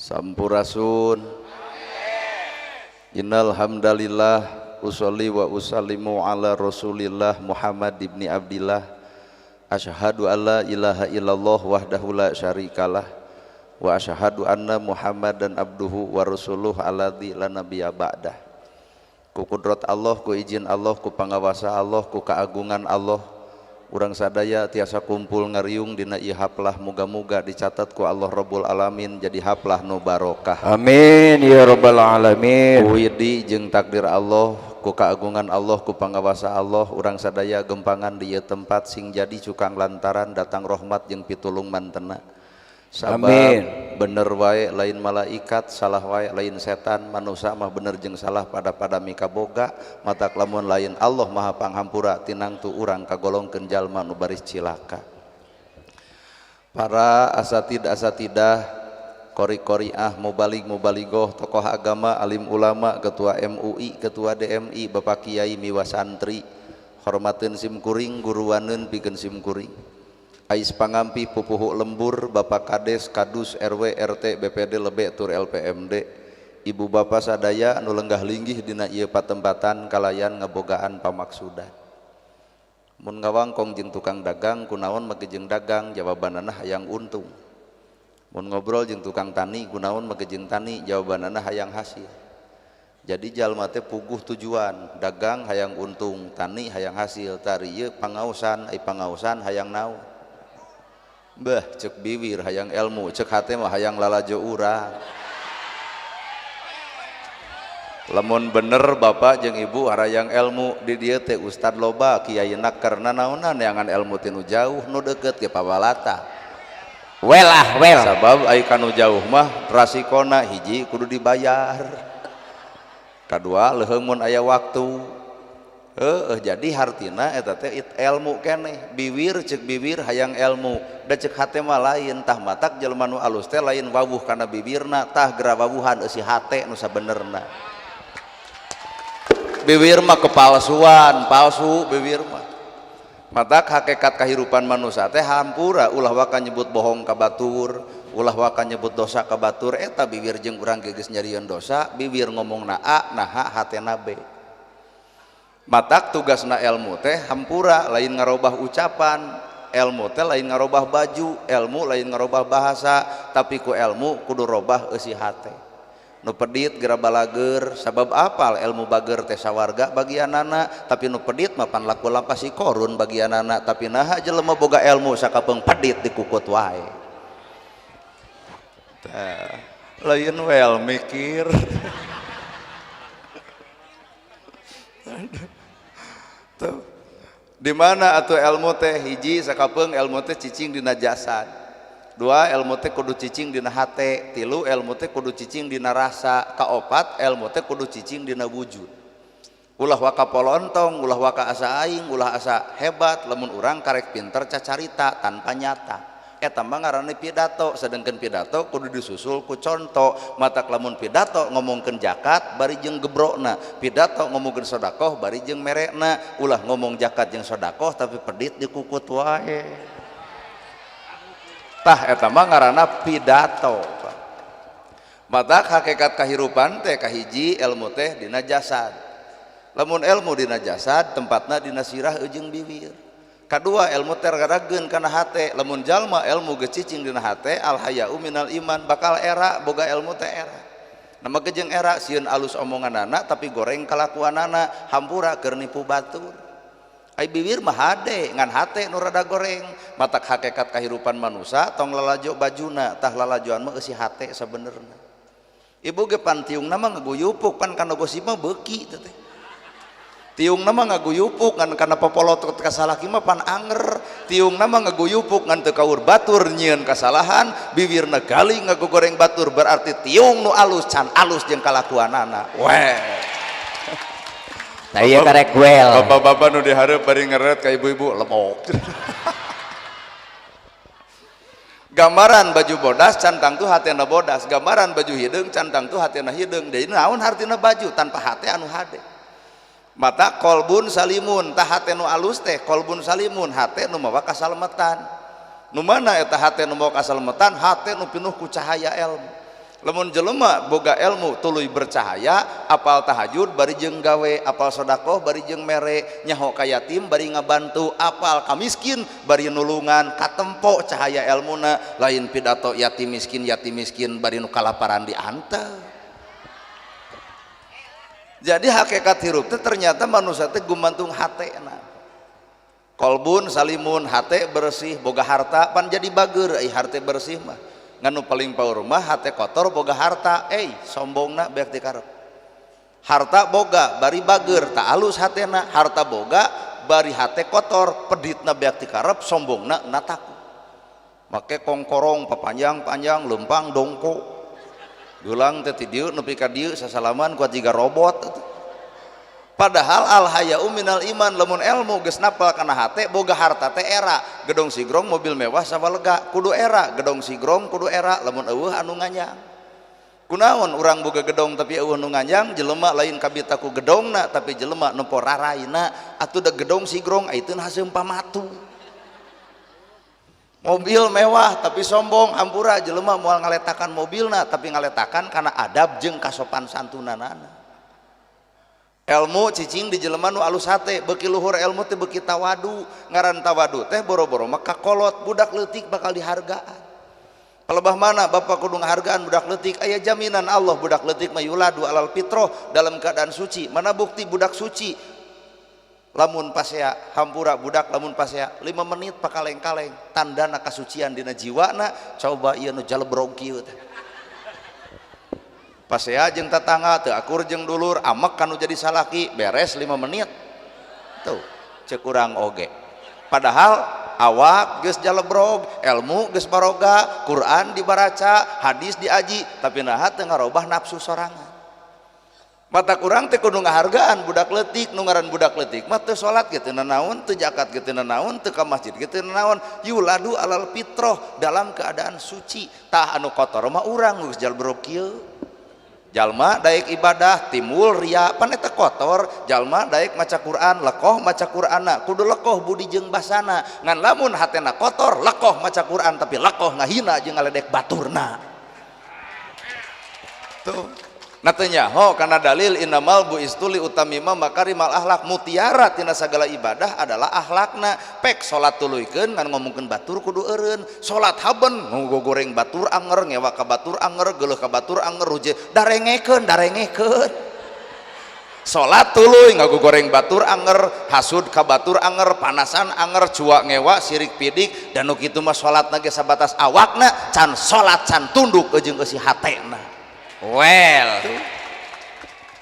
Sampurasun. Innal hamdalillah usolli wa usallimu ala Rasulillah Muhammad ibni Abdillah. Asyhadu alla ilaha illallah wahdahu la syarikalah wa asyhadu anna Muhammadan abduhu wa rasuluh alladzi la nabiyya ba'dah. Ku kudrat Allah, ku izin Allah, ku pangawasa Allah, ku keagungan Allah, urang sadaya tiasa kumpul ngariung dina ieu haplah, muga-muga dicatat ku Allah Rabbul Alamin jadi haplah nu barokah. Amin ya rabbal alamin. Ku widi jeung takdir Allah, ku keagungan Allah, ku pangawasa Allah, urang sadaya gempangan di ieu tempat sing jadi cukang lantaran datang rahmat jeung pitulung mantena. Sabab Amin. Bener wae lain malaikat, salah wae lain setan, manusia mah bener jeung salah pada mikaboga, matak lamun lain Allah Maha Panghampura tinangtu urang kagolongkeun jalma nu baris cilaka. Para asatid asatidah, qori-qoriah, mubalig mubaligoh, tokoh agama, alim ulama, ketua MUI, ketua DMI, bapak kiai miwa santri, hormateun sim kuring, guruaneun pikeun sim kuring. Ais pangampi pupuhu lembur, bapak kades, kadus, RW, RT, BPD, lebek tur LPMD, ibu bapak sadaya anu lenggah linggih dina ieu patempatan kalayan ngabogaan pamaksudan. Mun ngawangkong jeung tukang dagang kunaon make jeung dagang, jawabanana hayang untung. Mun ngobrol jeung tukang tani kunaon make jeung tani, jawabanana hayang hasil. Jadi jalma teh puguh tujuan, dagang hayang untung, tani hayang hasil, tari ieu pangaosan, ai pangaosan hayang naon? Bah, cek biwir hayang ilmu, cek hate mah hayang lalajo urang. Lamun bener bapak jeung ibu harayang ilmu di dieu teh ustad loba kiai karena naonan neangan ilmu tinu jauh nu deukeut ge pawalata. Well ah well. Sabab ai kanu jauh mah rasikona hiji kudu dibayar. Kadua leuheung mun aya waktu. Jadi hartina eta teh ilmu keneh, biwir cek biwir hayang ilmu, da cek hate mah lain, tah matak jelema nu alus teh lain wawuh kana bibirna, tah geura wawuhan eusi hate nu sabenerna. Biwir mah kepalsuan, palsu biwir mah. Matak hakikat kahirupan manusia teh hampura, ulah waka nyebut bohong ka batur, ulah waka nyebut dosa ka batur, eta biwir jeung urang ge geus nyarieun dosa, biwir ngomongna A naha hatena B. Matak tugasna ilmu teh hampura, lain ngarobah ucapan, ilmu teh lain ngarobah baju, ilmu lain ngarobah bahasa, tapi ku ilmu kudu robah eusi hate. Nu pedit geura balager, sabab apal ilmu bager teh sawarga bagianana, tapi nu pedit mah pan laku lampah si korun bagianana, tapi naha jelema boga ilmu sakapeung pedit dikukut wae. Tah, lain wel mikir. Tuh. Di mana atuh ilmu teh hiji sakapeung ilmu teh cicing dina jasad. Dua ilmu teh kudu cicing dina hate, tilu ilmu teh kudu cicing dina rasa, kaopat ilmu teh kudu cicing dina wujud. Ulah waka polontong, ulah waka asa aing, ulah asa hebat, lamun urang karek pinter cacarita tanpa nyata. Eta mah ngaranna pidato, sedengkeun pidato kudu disusul ku conto. Matak lamun pidato ngomongkeun zakat bari jeung gebrokna, pidato ngomongkeun sedekah bari jeung merekna, ulah ngomong zakat jeung sedekah tapi pedit dikukut wae. Tah eta mah ngaranna pidato. Matak hakikat kahirupan teh kahiji ilmu teh dina jasad. Lamun ilmu dina jasad tempatna dina sirah jeung biwir. Kadua ilmu teh rarageun kana hate, lamun jalma ilmu geus cicing dina hate, al haya'u minal iman, bakal era boga ilmu teh era. Nama ge jeung era sieun alus omonganana tapi goreng kalakuanana, hampura keur nipu batur. Ai biwir mah hade, ngan hate nu rada goreng. Matak hakikat kahirupan manusia tong lalajo bajuna, tah lalajoan mah eusi hate sabenerna. Ibu ge pan tiungna mah ngaguyupuk, pan kana gosip mah beuki teh. Tiungna mah ngaguyupuk ngan kana popolotot kasalaki mah pan anger. Tiungna mah ngaguyupuk ngan teu kaur batur nyieun kasalahan, biwirna galing ngagogoreng batur, berarti tiung nu alus can alus jeung kalakuanana. Weh. Nah ieu karek well. Bapak-bapak nu dihareup bari ngeret ka ibu-ibu lemok. Gambaran baju bodas can tangtu hatena bodas, gambaran baju hideung can tangtu hatena hideung. Deui naon hartina baju tanpa hate anu hade. Mata kolbun salimun, tah hate nu alus teh kolbun salimun, hate nu mawa kasalemetan. Nu mana eta hate nu mawa kasalemetan? Hate nu pinuh ku cahaya ilmu. Lamun jelema boga ilmu tuluy bercahaya, apal tahajud bari jeung gawe, apal sedekah bari jeung mere, nyaho ka yatim bari ngabantu, apal ka miskin bari nulungan, katempo cahaya ilmuna. Lain pidato yatim miskin bari nu kalaparan diantep. Jadi hakikat hirup teh ternyata manusia teh gumantung hatena. Kolbun salimun, hate bersih boga harta pan jadi bager, ai hate bersih mah. Ngan nu paling paur mah hate kotor boga harta, sombongna beak dikarep. Harta boga bari bager tak alus hatena, harta boga bari hate kotor, peditna beak dikarep, sombongna nataku. Make kongkorong papanjang-panjang lempang dongko. Gelang teh ti dieu nepi ka dieu sasalaman kuat jiga robot. Padahal al haya'u minal iman, lamun ilmu geus napal kana hate boga harta teh era, gedong sigrong mobil mewah sawalega kudu era, gedong sigrong kudu era lamun eueuh anu nganjang. Kunaon urang boga gedong tapi eueuh nu nganjang? Jelema lain kabita ku gedongna tapi jelema nempo raraina, atuh da gedong sigrong aiteun haseum pamatu. Mobil mewah tapi sombong, hampura jelema moal ngaletakan mobilna tapi ngaletakan kana adab jeung kasopan santunanana. Ilmu cicing di jelema nu alus hate, beuki luhur ilmu teh beuki tawadu, ngaran tawadu teh boro-boro mah kakolot, budak leutik bakal dihargaan. Palebah mana bapak kudu ngahargaan budak leutik, aya jaminan Allah budak leutik mah yuladu alal fitroh, dalam keadaan suci. Mana bukti budak suci? Lamun pasea hampura budak lamun pasea 5 menit pakaleng-kaleng, tandana kasucian dina jiwana, coba ieu nu jalebrog kieu teh. Pasea jeung tatangga teu akur jeung dulur, amek kanu jadi salaki, beres 5 menit. Tuh, cek urang oge. Padahal awak geus jalebrog, ilmu geus baroga, Quran dibaraca, hadis diaji, tapi naha teu ngarobah nafsu sorangan. Mata kurang teh kudu ngahargaan budak leutik, nu ngaran budak leutik mah teu salat ge teu nanaon, teu zakat ge teu nanaon, teu ka masjid ge teu nanaon, yuladu alal fitroh, dalam keadaan suci. Tah anu kotor mah urang geus jalebrog kieu. Jalma daek ibadah timbul ria pan eta kotor, jalma daek maca Quran lekoh maca Qur'anna, kudu lekoh budi jeung basana. Ngan lamun hatena kotor lekoh maca Quran tapi lekoh ngahina jeung ngaledek baturna. Tuh. Nah teu nyaho kana dalil innamal bu'istu li utammima makarimal akhlak, mutiara tina sagala ibadah adalah akhlakna. Pek salat tuluykeun ngan ngomongkeun batur kudu eureun, salat haben ngogoreng batur anger, ngewa ka batur anger, geuleuh ka batur anger, ruje darengekeun darengekeun. Salat tuluy ngagogoreng batur anger, hasud ka batur anger, panasan anger, cua ngewa, sirik pidik, dan nu kitu mah salatna ge sabatas awakna, can salat can tunduk jeung eusi hatena. Well.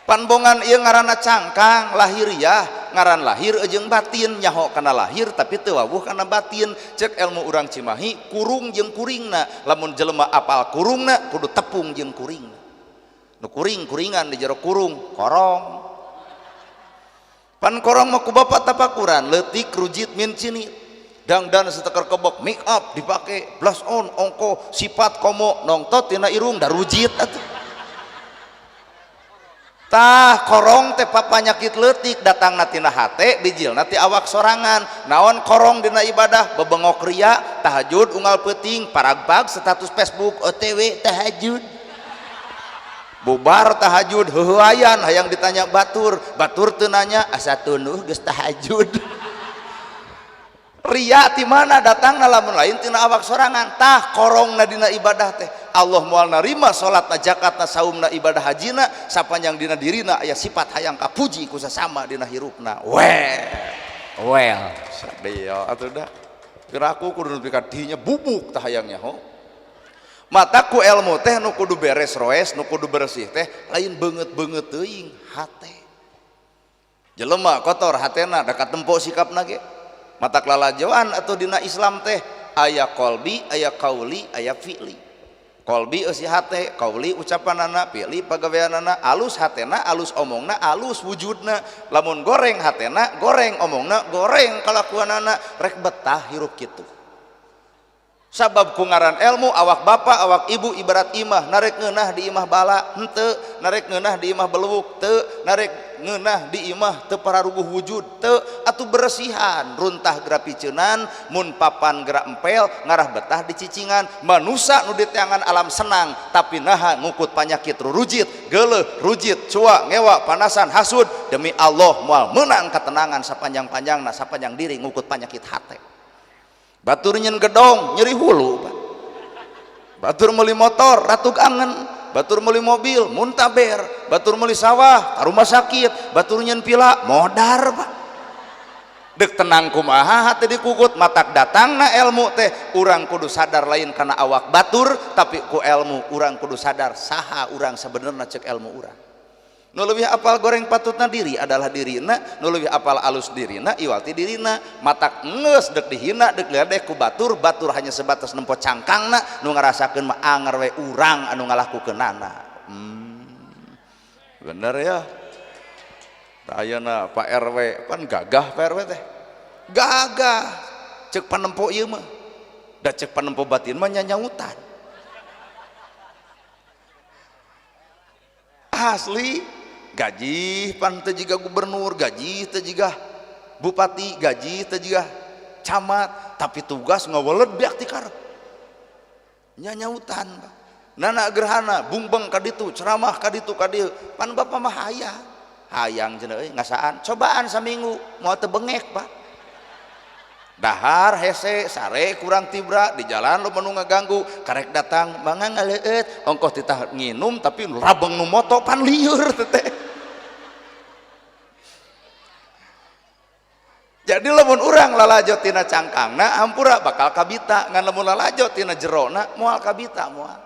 Panbongan ieu ngaranna cangkang lahiriah, ngaran lahir jeung batin, nyaho kana lahir tapi teu wawuh kana batin. Cek ilmu urang Cimahi kurung jeung kuringna, lamun jelema apal kurungna kudu tepung jeung kuringna. Nu kuring kuringan di jero kurung korong. Pan korong mah ku bapak tapakuran leutik rujit min cini. Dangdan seteker kebok make up dipake blush on ongko sifat komo nongtot tina irung darujit atuh. Tah korong teh papanyakit leutik datangna tina hate bijilna ti awak sorangan. Naon korong dina ibadah bebengok ria tahajud unggal peuting paragbag status Facebook OTW tahajud. Bubar tahajud heuheuayan hayang ditanya batur, batur teu nanya asa tunduh geus tahajud. Ria ti mana datangna lamun lain tina awak sorangan. Tah korongna dina ibadah teh Allah moal narima salatna, zakatna, saumna, ibadah hajina sapanjang dina dirina aya sifat hayang kapuji ku sasama dina hirupna. Well. Well. Sadia atuh da. Piraku kudu nepi ka dinya bubuk tah hayangnya ho. Mata ku ilmu teh nu kudu beres roes, nu kudu bersih teh lain beungeut-beungeut teuing hate. Jelema kotor hatena da katempo sikapna ge. Mata lalajoan atau dina Islam teh aya kolbi, aya kauli, aya fi'li. Kolbi eusi hate, kauli ucapanana, fi'li pagaweanana, alus hatena, alus omongna, alus wujudna. Lamun goreng hatena, goreng omongna, goreng kalakuanana, rek betah hirup kitu. Sabab ku ngaran ilmu awak bapak awak ibu ibarat imah, narek ngeunah di imah bala henteu, narek ngeunah di imah beluk teu, narek ngeunah di imah teu pararuguh wujud teu, atuh beresihan runtah geura piceunan, mun papan geura empel ngarah betah di cicingan. Manusa nu diteangan alam senang tapi naha ngukut panyakit rurujit, geuleuh rujit, cua ngewa panasan hasud, demi Allah moal meunang ketenangan sapanjang-panjangna sapanjang diri ngukut panyakit hate. Batur nyen gedong nyeri hulu, Pak. Batur meuli motor ratug angen, batur meuli mobil muntaber, batur meuli sawah ka rumah sakit, batur nyen pila modar, Pak. Dek tenang kumaha hate dikukut, matak datangna ilmu teh urang kudu sadar lain kana awak batur tapi ku ilmu urang kudu sadar saha urang sebenarnya cek ilmu urang. Nu leuwih apal goreng patutna diri adalah dirina, nu leuwih apal alus dirina iwal ti dirina. Matak geus deuk dihina deuk diledek ku batur, batur hanya sebatas nempo cangkangna, nu ngarasakeun mah anger we urang anu ngalakukeunana. Bener ya. Ayeuna Pak RW pan gagah Pak RW teh. Gagah cek panempo ieu mah. Da cek panempo batin mah nyanyautan. Asli gaji pan teu jiga gubernur, gaji teu jiga bupati, gaji teu jiga camat, tapi tugas ngaweled beak ti karep. Nyanyautan Pak. Nana gerhana bungbeng ka ditu, ceramah ka ditu ka dieu. Pan bapak mah hayang. Hayang cenah euy ngasaan, cobaan saminggu moal teu bengek Pak. Dahar hese sare kurang tibra di jalan lo menu ngaganggu, karek datang mangga ngaleueut, ongkoh titah nginum tapi rabeng nu moto pan lieur teh. Jadi lamun urang lalajo tina cangkangna hampura bakal kabita, ngan lamun lalajo tina jerona moal kabita moal.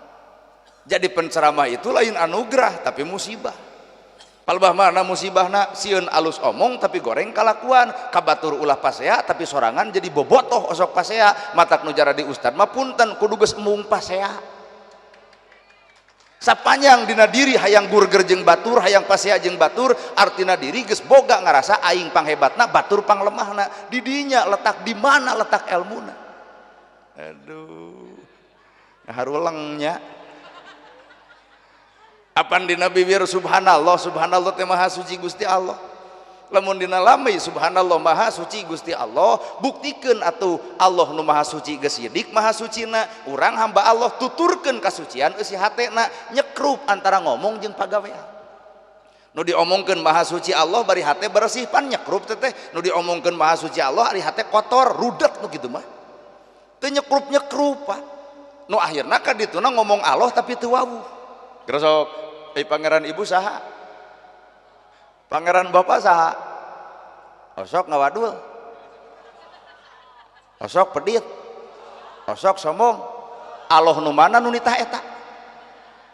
Jadi penceramah itu lain anugerah tapi musibah. Palbah mana musibahna sieun alus omong tapi goreng kalakuan, kabatur ulah pasea tapi sorangan jadi bobotoh osok pasea, matak nu jaradi ustad mah punten kudu geus embung pasea. Sapanjang dina diri hayang burger jeung batur, hayang pasea jeung batur, artina diri geus boga ngarasa aing panghebatna, batur panglemahna. Di dinya letak di mana letak elmuna. Aduh. Harulengnya. Apan dina bibir subhanallah, subhanallah teh maha suci Gusti Allah. Lamun dina lami subhanallah maha suci Gusti Allah, buktikeun atuh Allah nu maha suci geus sidik maha sucina, urang hamba Allah tuturkeun kasucian eusi hatena, nyekrup antara ngomong jeung pagawean. Nu diomongkeun maha suci Allah bari hate bersih pan nyekrup teh, nu diomongkeun maha suci Allah ari hate kotor, rudet nu kitu mah. Teu nyekrup-nyekrup Pak. Nu akhirna ka dituna ngomong Allah tapi teu wawuh. Geus pangeran ibu saha? Pangeran bapak saha? Osok ngawadul, osok pedit, osok sombong. Allah nu mana nu nitah eta?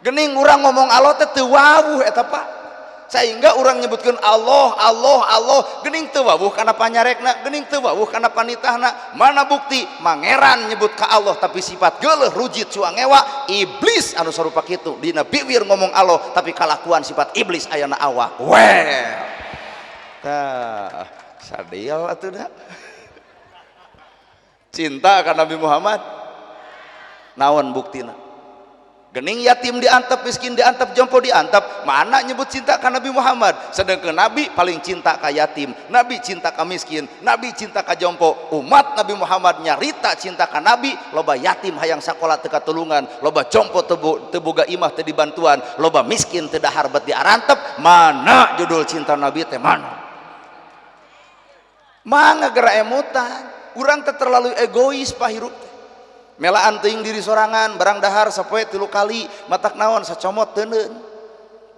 Gening urang ngomong Allah teh teu wawuh eta Pak. Sehingga urang nyebutkeun Allah, Allah, Allah, gening teu wawuh kana panyarekna, gening teu wawuh kana panitahna. Mana bukti? Mangeran nyebut ka Allah tapi sifat geuleuh rujit cuangewa, iblis anu sarupa kitu dina biwir ngomong Allah tapi kalakuan sifat iblis ayana awak. Weh. Tah, sadil atuh da. Cinta ka Nabi Muhammad. Naon buktina? Gening yatim diantep, miskin diantep, jompo diantep, mana nyebut cinta ka Nabi Muhammad? Sedangkan Nabi paling cinta ka yatim, Nabi cinta ka miskin, Nabi cinta ka jompo. Umat Nabi Muhammad nyarita cinta ka Nabi, loba yatim hayang sakola teu katulungan, loba jompo teu boga imah teu dibantuan, loba miskin teu dahar bet diarantep. Mana judul cinta Nabi teh mana? Mangga geura emutan, urang teh terlalu egois pahirup teh. Melaan teuing diri sorangan, barang dahar sapoe 3 kali, matak naon sacomot teuneun.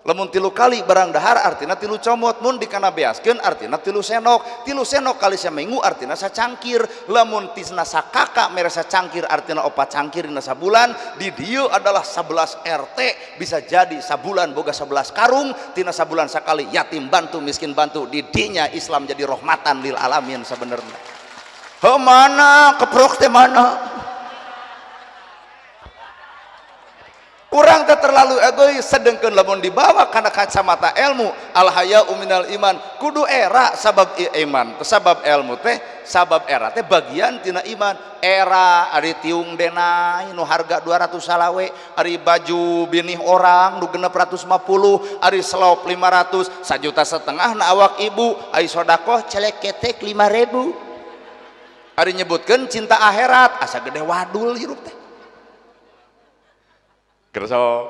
Lamun 3 kali barang dahar artina 3 comot, mun dikanabeaskeun artina 3 senok, 3 senok kali saminggu artina sacangkir, lamun tisna sakaka mere sacangkir artina 4 cangkir dina sabulan. Di dieu adalah 11 RT, bisa jadi sabulan boga 11 karung, tina sabulan sakali yatim bantu, miskin bantu. Di dinya Islam jadi rahmatan lil alamin sebenarnya. Heuh mana keprok teh mana? Urang teh terlalu egois, sedengkeun lamun dibawa kana kacamata ilmu al haya'u minal iman, kudu era sabab iman, sabab ilmu teh, sabab era teh bagian tina iman. Era ari tiung denai nu harga 200 salawe, ari baju binih orang nu 650, ari selop 500, 1,5 juta na awak ibu, ari sodakoh celeketek 5.000. Ari nyebutkeun cinta akhirat asa gede wadul hirup teh. Kersok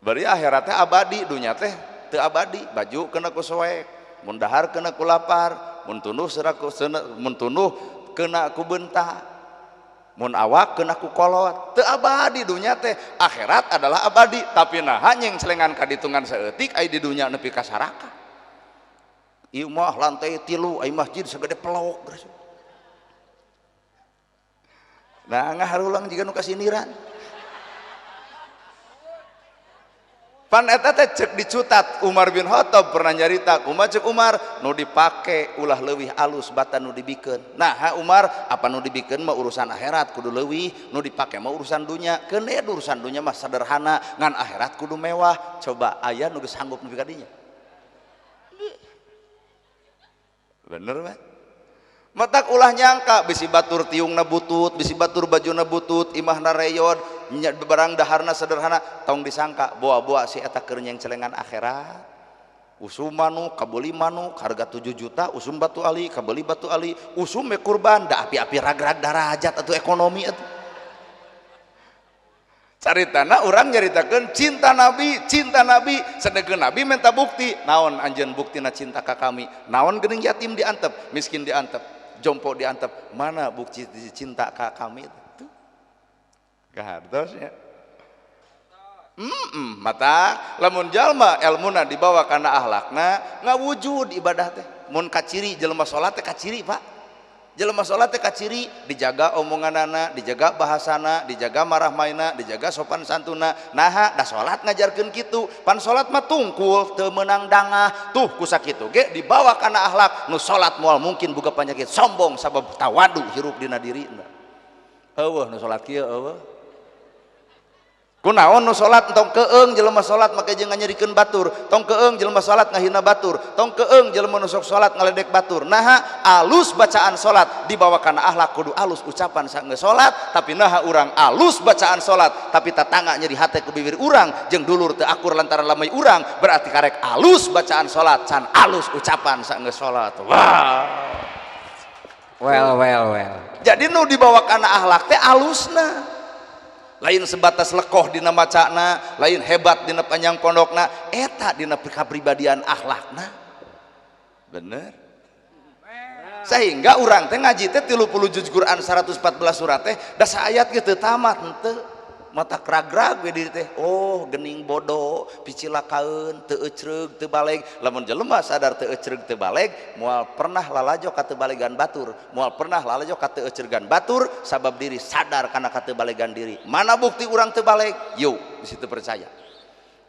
bari akhiratnya abadi, dunya teh teu abadi. Baju kena ku soek, mun dahar kena ku lapar, mun tunduh seraku mun tunduh kena ku bentak, mun awak kena ku kolot. Teu abadi dunya teh, akhirat adalah abadi. Tapi naha nyeng selengan kaditungan saeutik ai di dunya nepi ka saraka. Ieu mah lantai 3 ai masjid sagede pelok. Nah ngaharulang jiga nu kasiniran. Pan eta teh cek dicutat Umar bin Khattab pernah nyarita, kumaha cek Umar, nu dipake ulah leuwih alus batan nu dibikeun. Nah, ha Umar, apa nu dibikeun mah urusan akhirat kudu leuwih, nu dipake mah urusan dunya. Keun urusan dunya mah sederhana, ngan akhirat kudu mewah. Coba aya nu geus sanggup nepi ka dinya. Bener mah? Matak ulah nyangka bisi batur tiungna butut, bisi batur bajuna butut, imahna reyod, barang daharna sederhana, tong disangka boa-boa si eta keur nyengcelengan akhirat. Usum manuk, kabeli manuk, harga 7 juta, usum batu ali, kabeli batu ali, usum me kurban, da api-api ragrag darajat atuh ekonomi atuh. Caritana urang nyaritakeun cinta Nabi, sedengkeun Nabi minta bukti, naon anjeun buktina cinta ka kami, naon geuning yatim diantep, miskin diantep, jompo diantep, mana bukti cinta ka kami itu? Kahartosnya. Mata lamun jalma elmuna dibawa kana akhlakna ngawujud ibadah teh. Mun kaciri jelema salat teh kaciri, Pak. Jelema salat teh kaciri dijaga omonganana, dijaga bahasana, dijaga marah maina, dijaga sopan santuna. Naha da salat ngajarkeun kitu. Pan salat mah tungkul teu meunang dangah. Tuh ku sakitu ge dibawa kana akhlak. Nu salat moal mungkin boga panyakit sombong sabab tawadu hirup dina dirina. Eueuh nu salat kieu eueuh. Kunaon nu salat tong keung jelema salat make jeung nganyerikeun batur, tong keung jelema salat ngahina batur, tong keung jelema nu sok salat ngaledek batur. Naha alus bacaan salat dibawa kana akhlak kudu alus ucapan sanggeus salat, tapi naha urang alus bacaan salat tapi tatangga nyeri hate ku bibir urang jeung dulur teu akur lantaran lamai urang, berarti karek alus bacaan salat can alus ucapan sanggeus salat. Wah. Well well well. Jadi nu dibawa kana akhlak teh alusna. Lain sebatas lekoh dina macana, lain hebat dina panjang pondokna, eta dina kapribadian akhlakna. Bener. Sehingga urang teh ngaji teh 30 juz Quran 114 surat teh da saayat ge teu tamat henteu. Mata kragrag we diri teh, oh gening bodoh, picilakaeun, teu ecreug, teu baleg. Lamun jelema sadar teu ecreug teu baleg, moal pernah lalajo ka teu balegan batur, moal pernah lalajo ka teu ecregan batur, sabab diri sadar kana ka teu balegan diri. Mana bukti urang teu baleg? Yuk, di situ percaya.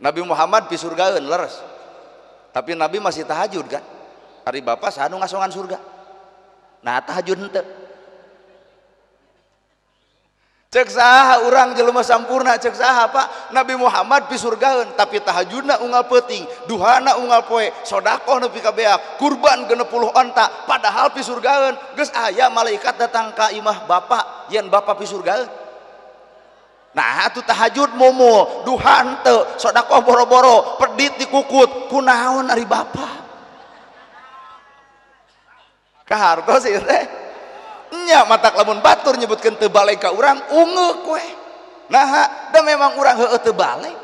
Nabi Muhammad pisurgaeun leres. Tapi Nabi masih tahajud kan? Ari bapa saha nu ngasongan surga? Nah, tahajud henteu. Cek saha urang jelema sampurna, cek saha Pak? Nabi Muhammad pisurgaeun tapi tahajudna unggal peuting, duhana unggal poe, sodakoh nepi ka beak, kurban 60 onta, padahal pisurgaeun. Geus aya malaikat datang ka imah bapak, yen bapak pisurgaeun. Nah, atuh tahajud mumul, duha henteu, sodakoh boro-boro, pedit dikukut, kunaon ari bapak? Kahartos ieu teh. Nya matak lamun batur nyebutkeun teu baleg ka urang ungeuk we. Naha da memang urang heueuh teu baleg.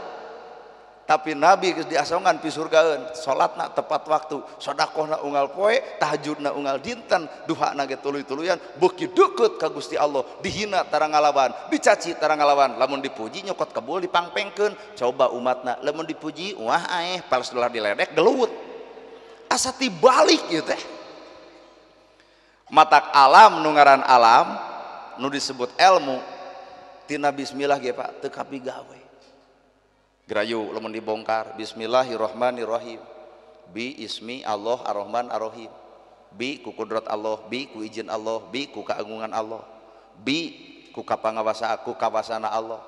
Tapi Nabi geus diasongan pisurgaeun, salatna tepat waktu, sedekahna unggal poe, tahajudna unggal dinten, duhana ge tuluy-tuluyan, beuki deukeut ka Gusti Allah, dihina tara ngalawan, dicaci tara ngalawan, lamun dipuji nyokot kebul dipangpengkeun, coba umatna lamun dipuji wah aeh, palas dolar diledek gelut. Asa tibalik ieu teh. Matak alam nu ngaran alam nu disebut ilmu tina bismillah ge Pak teu kapigawe. Gerayu lamun dibongkar bismillahirrahmanirrahim. Bi ismi Allah ar-Rahman ar-Rahim. Bi ku kudrat Allah, bi ku izin Allah, bi ku keagungan Allah, bi ku kapangawasa ku kawasana Allah.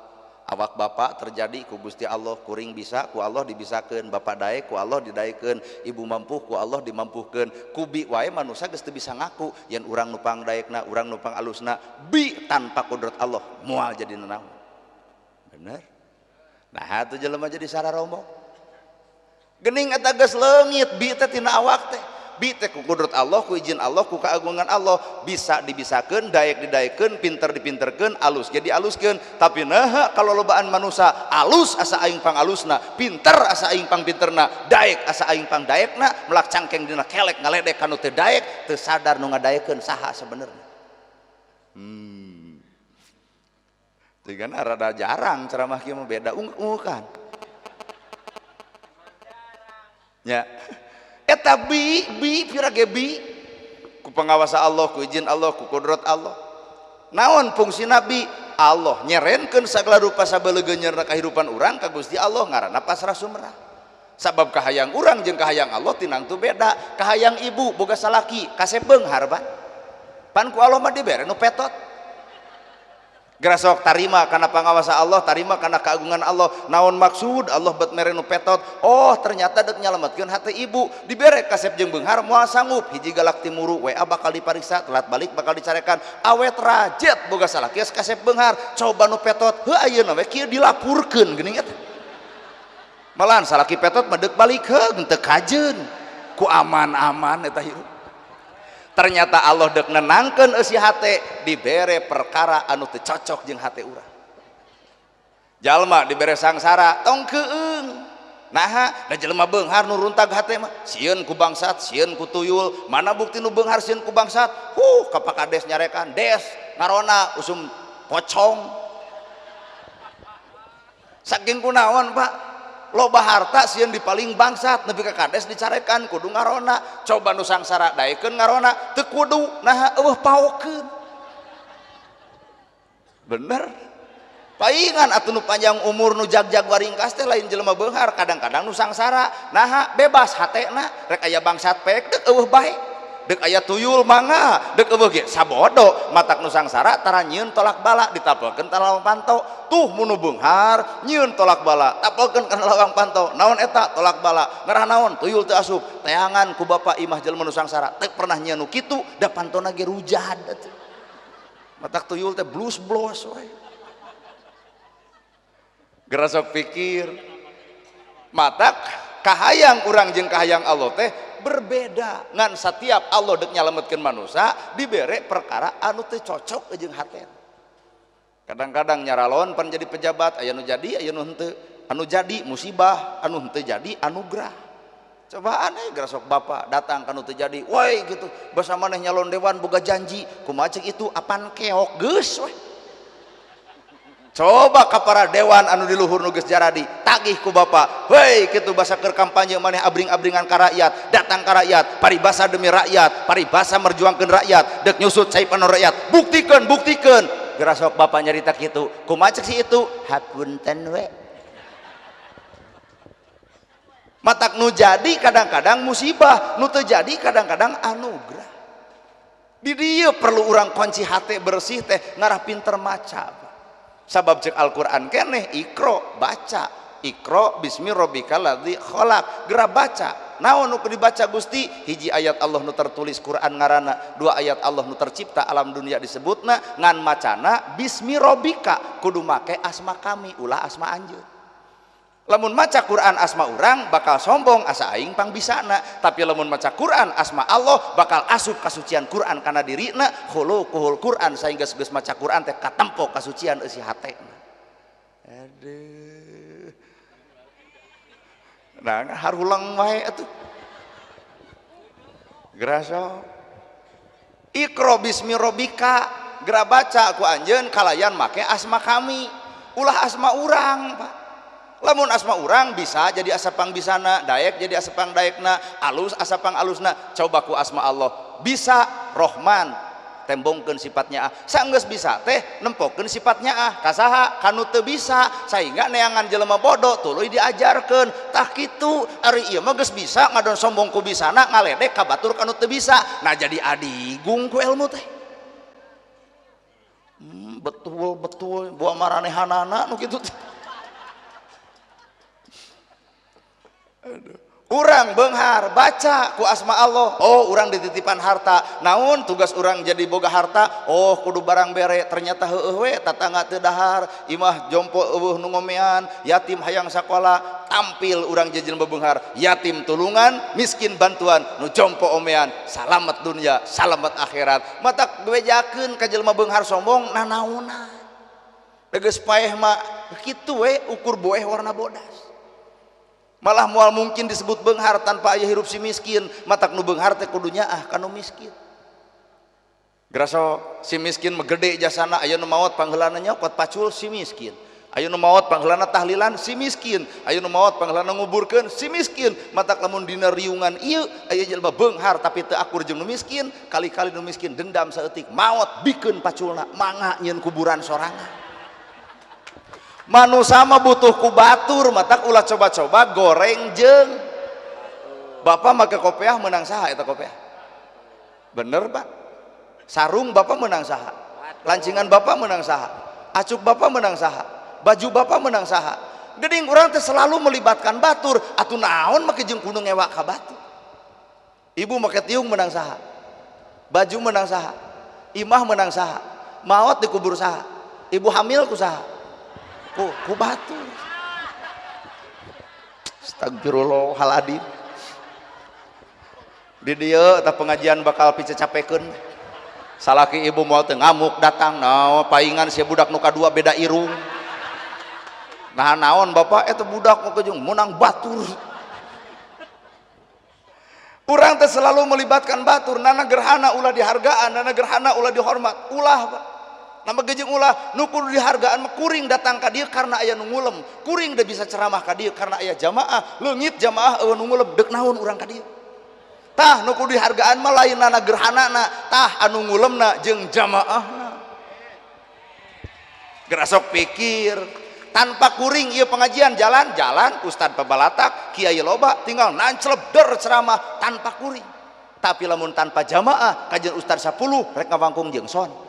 Awak bapak terjadi ku Gusti Allah, kuring bisa ku Allah dibisakeun, bapak daek ku Allah didaekeun, ibu mampu ku Allah dimampuhkeun. Kubi wae manusia geus teu bisa ngaku yen urang nu pangdaekna, urang nu pangalusna, bi tanpa kudrat Allah moal jadi nanaon. Bener? Nah atuh jelema jadi sararombong. Geuning eta geus leungit bi teh tina awak teh. Bi teh ku kudrat Allah, ku izin Allah, ku keagungan Allah bisa dibisakeun, daek didaekeun, pinter dipinterkeun, alus ge dialuskeun. Tapi naha kalau lobaan manusia alus asa aing pangalusna, pinter asa aing pangpinterna, daek asa aing pangdaekna, melak cangkeng dina kelek ngaledek kanu teu daek, teu sadar nu ngadaekeun saha sebenarnya. Tigana rada jarang ceramah kieu mah beda unguk-ungukan. Nya. Eta bi bi pira ge bi ku pengawasa Allah, ku izin Allah, ku kudrat Allah. Naon fungsi nabi? Allah nyerenkeun sagala rupa sabelegeunyeurna kahirupan urang ka Gusti Allah ngaranna pasrah sumrah. Sabab kahayang urang jeung kahayang Allah tinangtu beda. Kahayang ibu boga salaki kasep beunghar Pak. Pan ku Allah mah dibere nu petot. Gerasok tarima karena pangawasa Allah, tarima karena keagungan Allah. Naon maksud Allah bet mere nu petot? Oh ternyata dek nyalametkeun hati ibu. Dibere kasep jeung beunghar moal sanggup. Hiji galak timuru WA bakal dipariksa, telat balik bakal dicarekan. Awet rajet boga salaki geus kasep beunghar. Coba nu petot, heuh ayeuna we kieu dilapurkeun geuning eta. Malahan salaki petot mah deuk balik heuh teu kajeun. Ku aman-aman eta hirup. Ternyata Allah dek nenangkeun eusi hate dibere perkara anu teu cocok jeung hate urang. Jalma dibere sangsara tong keung. Naha da jelema beunghar nu runtag hate mah sieun ku bangsat, sieun ku tuyul. Mana bukti nu beunghar sieun ku bangsat? Huh, ka Pak Kades nyarekan, des ngarona usum pocong. Saking kunaon Pak? Loba harta sieun dipaling bangsat nepi ka kades dicarekan kudu ngarona. Coba nu sangsara daekeun ngarona teu kudu, naha eueuh paokeun. Bener? Paingan atuh nu panjang umur nu jagjag waringkas teh lain jelema beunghar, kadang-kadang nu sangsara. Naha bebas hatena, rek aya bangsat pek deuk eueuh bae. Deuk aya tuyul mangga, deuk eueuh ge sabodo. Matak nu sangsara tara nyieun tolak bala ditapelkeun kana lawang panto. Tuh mun nu beunghar nyieun tolak bala, tapelkeun kana lawang panto. Naon eta tolak bala? Ngarah naon? Tuyul teu asup. Teangan ku bapa imah jelema nu sangsara teu pernah nyieun nu kitu, da pantona ge rujad atuh. Matak tuyul teh blus-blos we. Gerasok pikir. Matak kahayang urang jeung kahayang Allah teh berbeda. Ngan setiap Allah dek nyalametkeun manusia dibere perkara anu teu cocok jeung haten. Kadang-kadang nyaralon pan jadi pejabat, aya nu jadi aya nu henteu. Anu jadi musibah, anu henteu jadi anugerah. Coba aneh gerasok bapak datang kanu teu jadi, woi gitu. Basa maneh nyalon dewan boga janji, kumaha ceuk itu apan keok geus we. Coba ka para dewan anu di luhur nu geus jaradi, tagih ku bapak. Hei kitu basa keur kampanye maneh abring-abringan ka rakyat, datang ka rakyat, paribasa demi rakyat, paribasa merjuangkeun rakyat, dek nyusut cai panon rakyat. Buktikeun, buktikeun. Gerasok bapak nyarita kitu. Kumaha ceuk si itu? Hapunten we. Matak nu jadi kadang-kadang musibah, nu teu jadi kadang-kadang anugerah. Di dieu perlu urang kunci hate bersih teh ngarah pinter maca. Sabab cek Al-Qur'an keneh ikro baca, ikro bismi rabbikal ladzi khalaq, geura baca. Naon nu dibaca Gusti? Hiji ayat Allah nu tertulis Quran ngaranna, dua ayat Allah nu tercipta alam dunia disebutna, ngan macana bismi rabbika kudu make asma kami ulah asma anjeun. Lamun maca Quran asma urang bakal sombong asa aing pangbisana, tapi lamun maca Quran asma Allah bakal asup kasucian Quran kana dirina, khuluquhul Quran sehingga geus maca Quran teh katempo kasucian eusi hatena. Aduh. Nah, harulang wae atuh. Geraso. Iqra bismi rabbika, geura baca ku anjeun kalayan make asma kami, ulah asma urang, Pak. Lamun asma urang bisa jadi asa pangbisana, daek jadi asa pangdaekna, alus asa pangalusna. Coba ku asma Allah bisa Rohman, tembongkeun sifatnya ah. Saenggeus bisa teh nempokeun sifatnya ah. Kasaha kanu teu bisa sehingga neangan jelema bodoh tuluy diajarkeun. Tah kitu ari ieu mah geus bisa ngadon sombong ku bisana ngaledek ka batur kanu teu bisa. Nah jadi adigung ku ilmu teh. Betul betul buah maranehanana nu kitu. Aduh. Urang beunghar baca ku asma Allah. Oh, urang dititipan harta. Naon tugas urang jadi boga harta? Oh, kudu barang bere. Ternyata heueuh we tatangga teu dahar, imah jompo eueuh nu ngomean, yatim hayang sakola, tampil urang jadi jelema beunghar. Yatim tulungan, miskin bantuan, nu jompo omean, salamet dunia, salamet akhirat. Matak bejakeun ka jelema beunghar sombong nanaonan. Geus paeh mah kitu we ukur boeh warna bodas. Malah mual mungkin disebut beunghar tanpa aya hirup si miskin. Matak nu beunghar teh kudu nyaah ka nu miskin. Graso si miskin mah gede jasana, aya nu maot pangheulana nyokot pacul si miskin. Aya nu maot pangheulana tahlilan si miskin. Aya nu maot pangheulana nguburkeun si miskin. Matak lamun dina riungan ieu aya jelema beunghar tapi teu akur jeung nu miskin, kali-kali nu miskin dendam saeutik maot bikeun paculna mangga nyieun kuburan sorangan. Manusia mah butuh ku batur, matak ulah coba-coba goreng jeung bapak make kopiah menang saha eta kopiah? Bener pak? Sarung bapak menang saha? Lancingan bapak menang saha? Acuk bapak menang saha? Baju bapak menang saha? Geuning urang teh selalu melibatkan batur, atuh naon make jeung kudu ngewa ka batur? Ibu make tiung menang saha? Baju menang saha? Imah menang saha? Maot dikubur saha? Ibu hamil ku saha? Ku batur. Astagfirullahaladzim. Di dieu tah pengajian bakal picecapekeun. Salaki ibu moal teu ngamuk datang, naon paingan sia budak nu kadua beda irung. Nah naon bapak eta budak nu kejung menang batur. Urang teh selalu melibatkan batur, nana gerhana ulah dihargaan, nana gerhana ulah dihormat, ulah pak. Nama gejeng ulah nu kudu dihargaan mah kuring datang ka dieu karena aya nu ngulem, kuring teu bisa ceramah ka dieu karena aya jamaah, leungit jamaah eueuh nu ngulem deuk naon urang ka dieu. Tah nu kudu dihargaan mah lain nana gerhanana, tah anu ngulemna jeung jamaahna. Gerasok pikir tanpa kuring ieu pengajian jalan-jalan ustad pabalatak kiai loba tinggal nancleb der ceramah tanpa kuring. Tapi lamun tanpa jamaah kajian ustad 10 rek ngawangkung jeung son.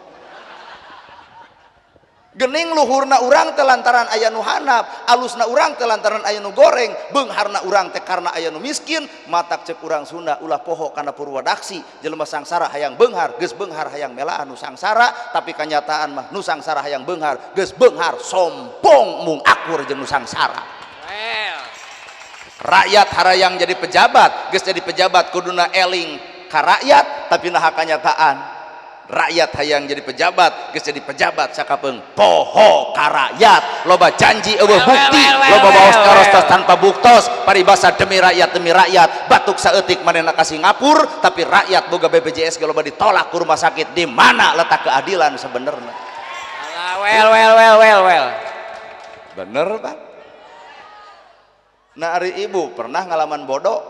Gening luhurna urang teh lantaran aya nu handap, alusna urang teh lantaran aya nu goreng, beungharna urang teh karena aya nu miskin, matak cek urang Sunda ulah poho kana purwadaksi, jelema sangsara hayang beunghar, geus beunghar hayang melaan nu sangsara, tapi kanyataan mah nu sangsara hayang beunghar, geus beunghar sombong mung akur jeung nu sangsara. Well. Rakyat harayang jadi pejabat, geus jadi pejabat kuduna eling ka rakyat, tapi naha kanyataan rakyat hayang jadi pejabat, geus jadi pejabat sakapeung poho ka rakyat, loba janji eueuh bukti, loba baos karostos tanpa buktos, paribasa demi rakyat, batuk saeutik manehna ka Singapura, tapi rakyat boga BPJS ge loba ditolak ku rumah sakit. Di mana letak keadilan sebenarnya? Well well well well well. Bener Pak? Nah ari ibu pernah ngalaman bodoh?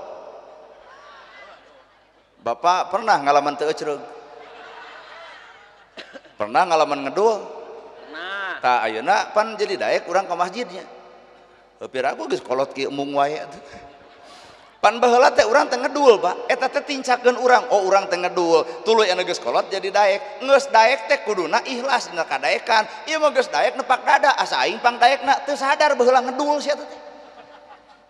Bapak pernah ngalaman teu ecreug? Pernah ngalaman ngedul? Pernah. Tak ayeuna pan jadi daek urang ka masjidnya. Heuh piraku geus kolot kieu embung wae atuh. Pan baheula teh urang teh ngedul, Pak. Eta teh tincakeun urang, oh urang teh ngedul. Tuluy anu geus kolot jadi daek. Geus daek teh kuduna ikhlas dina kadaekan. Ieu mah geus daek nepak dada, asa aing pang daekna teu sadar baheula ngedul sia teh.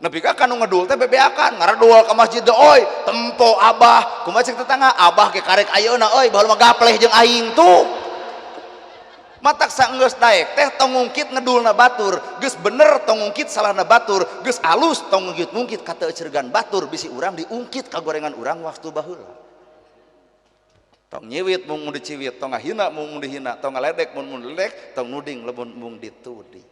Nepi ka kanu ngedul teh bebeakan, ngaredul ka masjid teh oi, tempo abah. Kumaha cek tetangga, abah ge karek ayeuna euy, baheula mah gapleh jeung aing tuh. Matak saenggeus daek teh tong ngungkit ngedulna batur, geus bener tong ngungkit salahna batur, geus alus tong ngungkit-ngungkit ka teu ecregan batur, bisi urang diungkit ka gorengan urang waktu baheula. Tong nyiwit mung diciwit, tong ngahina mung dihina, tong ngaledek mun diledek, tong nuding lamun mung dituding.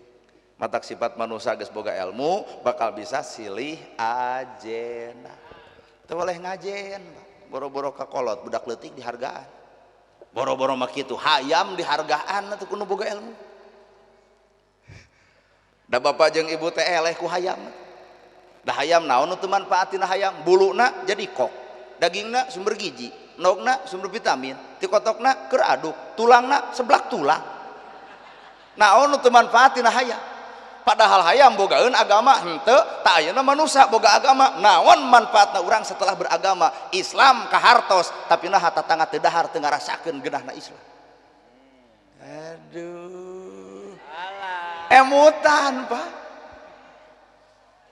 Matak sifat manusia geus boga ilmu bakal bisa silih ajena. Teu boleh ngajen, boro-boro ka kolot budak leutik dihargaan. Boro-boro mah kitu hayam dihargaan atuh kudu boga ilmu. Da bapak jeung ibu teh eleh ku hayam. Da hayam naon nu teu manfaatina hayam? Buluna jadi kok, dagingna sumber gizi, endogna sumber vitamin, tikotokna keur aduk, tulangna seblak tulang. Naon nu teu manfaatina hayam? Padahal hayam bogaeun agama henteu, tak ayeuna manusia boga agama. Naon manfaatna urang setelah beragama? Islam kahartos, tapi naha tatangga teu dahar teu ngarasakeun geunahna Islam. Aduh. Emutan, Pak.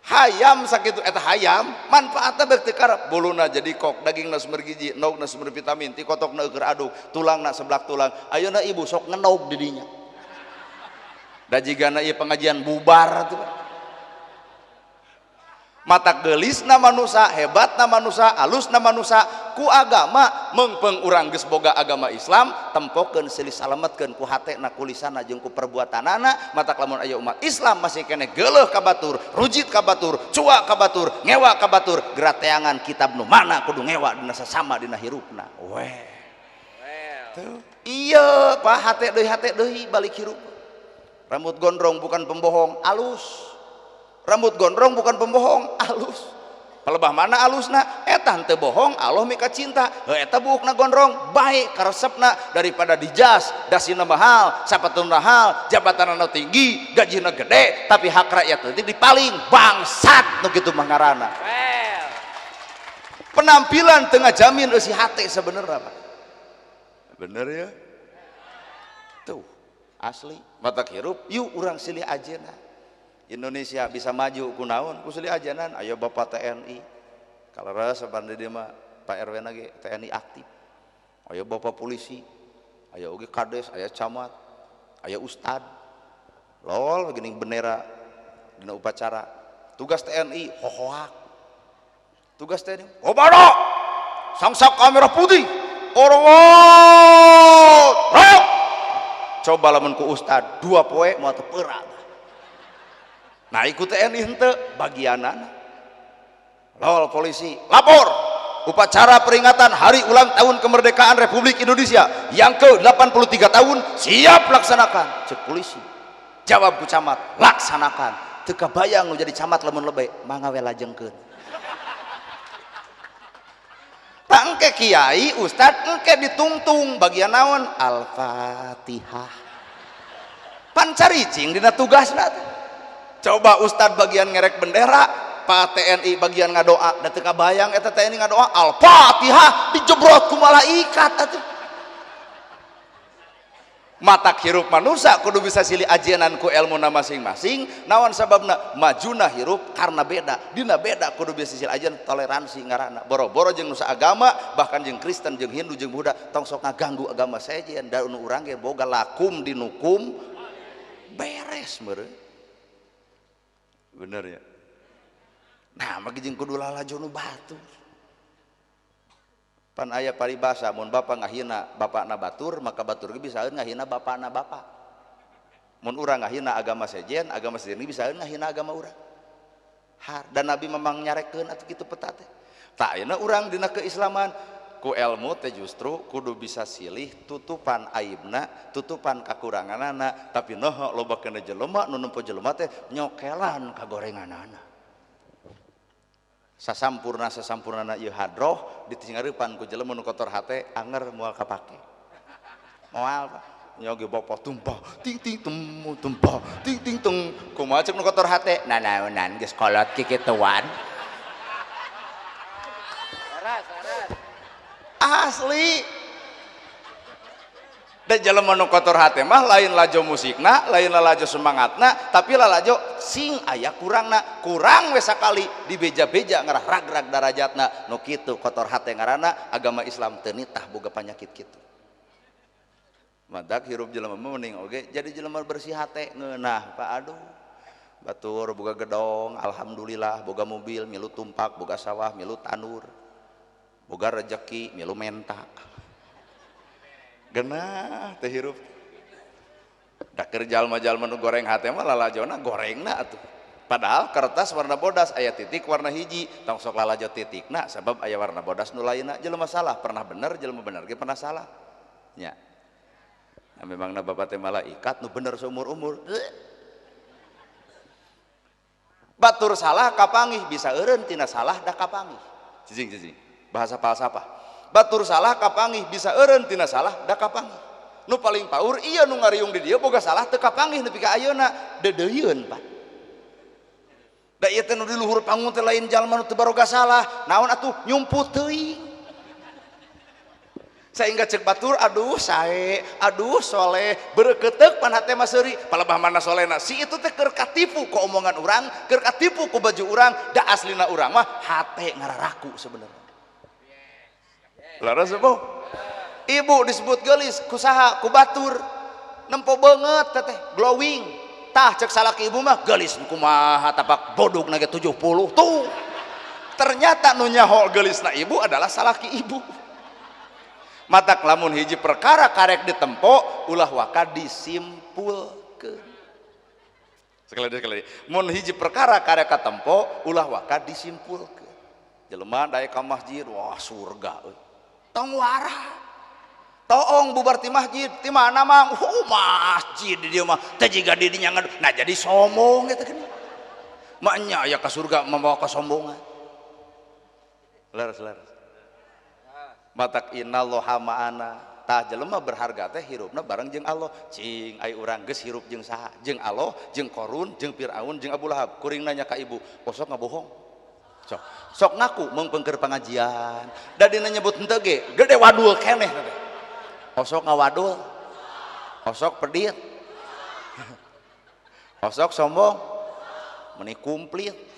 Hayam sakitu eta hayam manfaatna beuk teu karep, buluna jadi kok, dagingna sumber gizi, endogna sumber vitamin, ti kotokna eueur aduk, tulangna seblak tulang. Ayeuna ibu sok ngendog di dinya. Da jigana ieu pengajian bubar tuh, Pak. Mata geulisna manusa, hebatna manusa, alusna manusa ku agama meungpeung urang geus boga agama Islam, tempokeun silih salametkeun ku hatena, ku lisana jeung ku perbuatanana. Matak lamun aya umat Islam masih keneh geuleuh ka batur, rujit ka batur, cua ka batur, ngewa ka batur, gerateangan kitab nu mana kudu ngewa dina sasama dina hirupna. Weh. Tuh. Iya, Pak, hate deui balik hirup. Rambut gondrong bukan pembohong, alus. Rambut gondrong bukan pembohong, alus. Palebah mana alusna? Eta henteu bohong, Allah mika cinta. Heuh eta buukna gondrong, baik karesepna daripada dijas, dasina mahal, sapatuna mahal, jabatanna tinggi, gajina gede, tapi hak rakyat leutik dipaling bangsat nu kitu mah ngaranna. Penampilan teu ngajamin eusi hate sebenarnya, Pak. Bener ya? Tuh, asli. Matak hirup, yuk urang silih ajena. Indonesia bisa maju kunaon ku silih ajenan. Ayo Bapak TNI, kalau rasa di dieu mah Pak RW na ge TNI aktif, ayo Bapak polisi, ayo oge kades, ayo camat, ayo ustad, lol geuning bendera dina upacara. Tugas TNI hohoak, tugas TNI komando sangsa kamera putih orwot rok. Coba lamun ku ustad 2 poe moal teu peurah. Nah ikut TNI henteu bagianana. Lol polisi lapor upacara peringatan hari ulang tahun kemerdekaan Republik Indonesia yang ke-83 tahun siap laksanakan. Cek polisi. Jawab ku camat, laksanakan. Teu kabayang nu jadi camat lamun lebe, mangga we lajengkeun. Tak engke kiai ustad engke ditungtung bagian naon? Al-Fatihah. Pan caricing dina tugasna teh. Coba ustad bagian ngerek bendera, Pak TNI bagian ngadoa, da teu kabayang eta TNI ngadoa Al-Fatihah dijebrot ku malaikat atuh. Matak hirup manusia kudu bisa silih ajenan ku elmuna masing-masing. Naon sababna majuna hirup karena beda, dina beda kudu bisa silih ajenan, toleransi ngaranna. Boro-boro jeung nu saagama, bahkan jeung Kristen, jeung Hindu, jeung Buddha tong sok ngaganggu agama sejen. Da nu urang ge boga lakum dinukum beres meureun. Bener ya? Nah, magi jeung kudu lalajo nu batur. Pan aya paribasa mun bapa ngahina bapakna batur, maka batur ge bisaeun ngahina bapakna bapa. Mun urang ngahina agama sejen, agama sejen ge bisaeun ngahina agama urang. Har, dan Nabi memang nyarekeun atuh kitu peta teh. Tah ayeuna urang dina keislaman ku elmu teh justru kudu bisa silih tutupan aibna, tutupan kakuranganana, tapi noho loba kena jelema nu nempo jelema teh nyokelan kagorenganana. Sasampurna sasampurnana ieu hadroh ditinggarepan ku jelema nu kotor hate anger moal kapake. Moal Pak. Nyoge bapa tumpah ting ting tum tumpah ting ting tung kumaha ceuk nu kotor hate nanaonan geus kolot kikituan. Laras, laras. Asli. Da jelema nu kotor hate mah lain lajo musikna, lain lalajo semangatna, tapi lalajo sing aya kurangna, kurang we sakali dibeja-beja ngarah ragrag darajatna. Nu kitu kotor hate ngaranna agama Islam teu nitah boga panyakit kitu. Madak hirup jelema mah mending oge jadi jelema bersih hate ngeunah Pak. Aduh. Batur boga gedong, alhamdulillah, boga mobil milu tumpak, boga sawah milu tanur. Boga rejeki milu menta. Genah teh hirup. Da keur jalma-jalma nu goreng hate mah lalajona gorengna atuh. Padahal kertas warna bodas aya titik warna hiji, tong sok lalajo titikna sabab aya warna bodas nu lainna. Jelema salah pernah bener, jelema bener ge pernah salah. Nya. Nah, memangna bapak teh malaikat nu bener seumur-umur. Batur salah kapanggih bisa eureun tina salah da kapanggih. Cicing-cicing. Bahasa falsafah. Batur salah kapanggih bisa eureun tina salah da kapanggih. Nu paling paur ieu nu ngariung di dieu boga salah teu kapanggih nepi ka ayeuna deudeuyeun Pak. Da ieu teh nu di luhur panggung teh lain jalma nu teu baroga salah, naon atuh nyumput teuing. Sehingga cek batur, aduh sae, aduh soleh, berketek pan hate mah seuri, palebah mana solehna. Si itu teh keur katipu ku omongan urang, keur katipu ku baju urang, da aslina urang mah hate ngararaku sebenarnya. Laras bu? Ibu disebut geulis ku saha? Ku batur. Nempo beungeut teteh glowing. Tah cek salaki ibu mah geulis kumaha tapak bodog ge 70 tuh. Ternyata nu nyaho geulisna ibu adalah salaki ibu. Matak lamun hiji perkara karek ditempo ulah waka disimpulkeun. Sekali lagi, sekali lagi. Mun hiji perkara karek katempo ulah waka disimpulkeun. Jelema daek ka masjid, wah surga euy. Tong wara. Toong bubar ti masjid, ti mana mang? Oh, masjid di dieu mah teh jiga di dinya. Nah jadi sombong eta geuning. Maknya aya ka surga membawa kesombongan. Leres leres. Matak innallaha ma'ana. Tah jelema berharga teh hirupna bareng jeung Allah. Cing ai urang geus hirup jeung saha? Jeung Allah, jeung Korun, jeung Firaun, jeung Abu Lahab. Kuring nanya ka ibu, osok ngabohong? Sok. Sok ngaku meungpeung pengajian. Da dina nyebut henteu ge, gede wadul keneh teh. Osok ngawadul. Osok pedit. Osok sombong. Meni kumplit.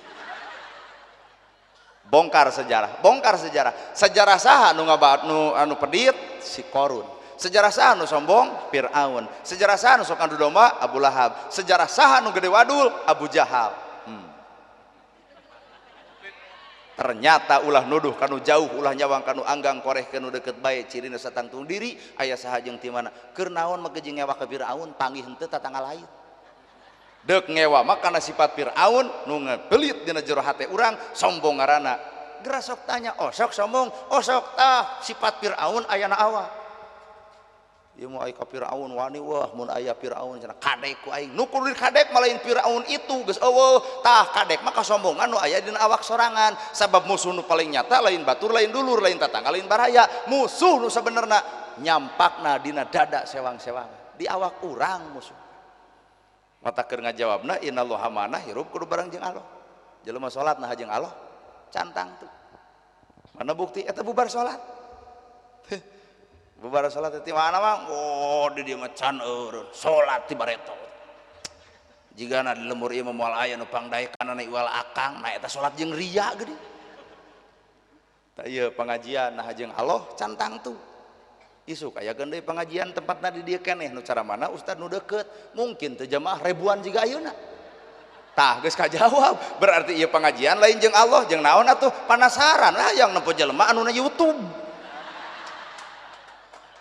Bongkar sejarah, bongkar sejarah. Sejarah saha nu ngabaat nu anu pedit? Si Korun. Sejarah saha nu sombong? Fir'aun. Sejarah saha nu sok adu domba? Abu Lahab. Sejarah saha nu gede wadul? Abu Jahal. Ternyata ulah nuduh kanu jauh, ulah nyawang kanu anggang, koreh kanu deket bae, cirina satangtung diri, aya saha jeung ti mana. Keur naon make jeung ngewa ka Fir'aun, panggih henteu tatangga lain. Dek ngewa mah kana sifat Fir'aun nu ngebelit dina jero hate urang, sombong ngaranna. Geura sok tanya, osok sombong, osok tah sifat Fir'aun ayana awak. Ieu mah aya ka Fir'aun wani wah mun aya Fir'aun cenah kadek ku aing. Nu kudu kadek mah lain Fir'aun itu geus eueuh. Tah kadek mah kasombongan nu aya dina awak sorangan. Sabab musuh nu paling nyata lain batur, lain dulur, lain tatangga, lain baraya. Musuh nu sabenerna nyampakna dina dada sewang-sewangan. Di awak urang musuh. Mata keur ngajawabna innallaha ma'ana hirup kudu bareng jeung Allah. Jelema salat nah jeung Allah cantang tuh. Mana bukti eta bubar salat? Bubar salat ti mana mah? Oh di dieu mah can eureun salat ti bareto. Jigana di lembur ieu mah moal aya nu pangdaekanana iwal akang, nah eta salat jeung ria geuning. Tah ieu pengajian nah jeung Allah cantang tuh. Isuk aya deui pengajian tempatna di dieu keneh nu cara mana ustad nu deukeut, mungkin teu jamaah ribuan jiga ayeuna. Tah geus kajawab, berarti ieu pengajian lain jeung Allah, jeung naon atuh? Panasaran lah yang nempo jelema anu na YouTube.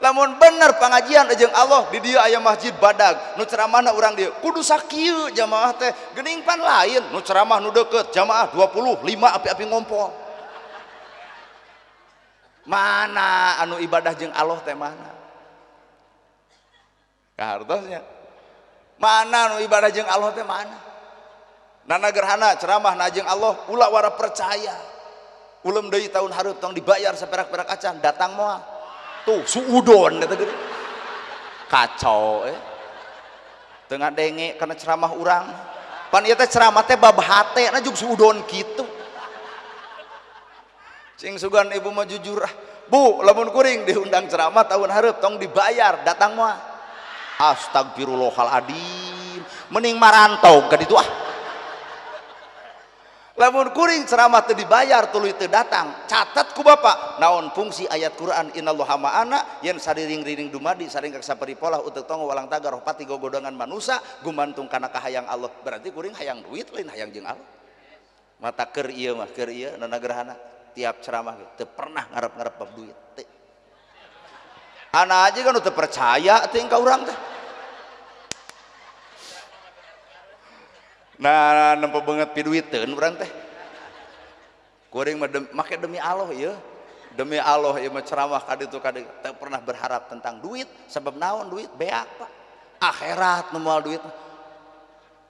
Lamun bener pengajian jeung Allah di dieu aya masjid badag, nu ceramahna urang dieu kudu sakieu jamaah teh, geuning pan lain nu ceramah nu deukeut jamaah 25 api-api ngompol. Mana anu ibadah jeung Allah teh mana? Kahartosnya. Mana anu ibadah jeung Allah teh mana? Nana gerhana ceramah na jeung Allah ulah wara percaya. Ulem deui tahun hareup tong dibayar saperak-perak acan datang moal. Tuh suudon eta geuning. Kacau Teu ngadenge kana ceramah urang. Pan ieu teh ceramah teh bab hate na jeung suudon kitu. Cing sugan ibu mah jujur ah. Bu, lamun kuring diundang ceramah tahun hareup tong dibayar, datang moal. Astagfirullahaladzim. Mending marantau ka ditu ah. Lamun kuring ceramah teu dibayar tuluy teu datang, catat ku bapak naon fungsi ayat Quran innallaha ma'ana yen sariring-riring dumadi saring sapari polah uteuk tongo walang tagar pati gogodongan manusa gumantung kana kahayang Allah. Berarti kuring hayang duit lain hayang jeung Allah. Mata keur ieu mah keur ieu nana gerhana tiap ceramah teu pernah ngarep-ngarep bab duit teu. Ana aja kan teu percaya teh ka urang teh. Nah, nempo banget piduiteun urang teh. Kuring mah make demi Allah ieu. Demi Allah ieu mah ceramah ka ditu ka dieu teu pernah berharap tentang duit, sebab naon duit beak Pak. Akhirat nu moal duit.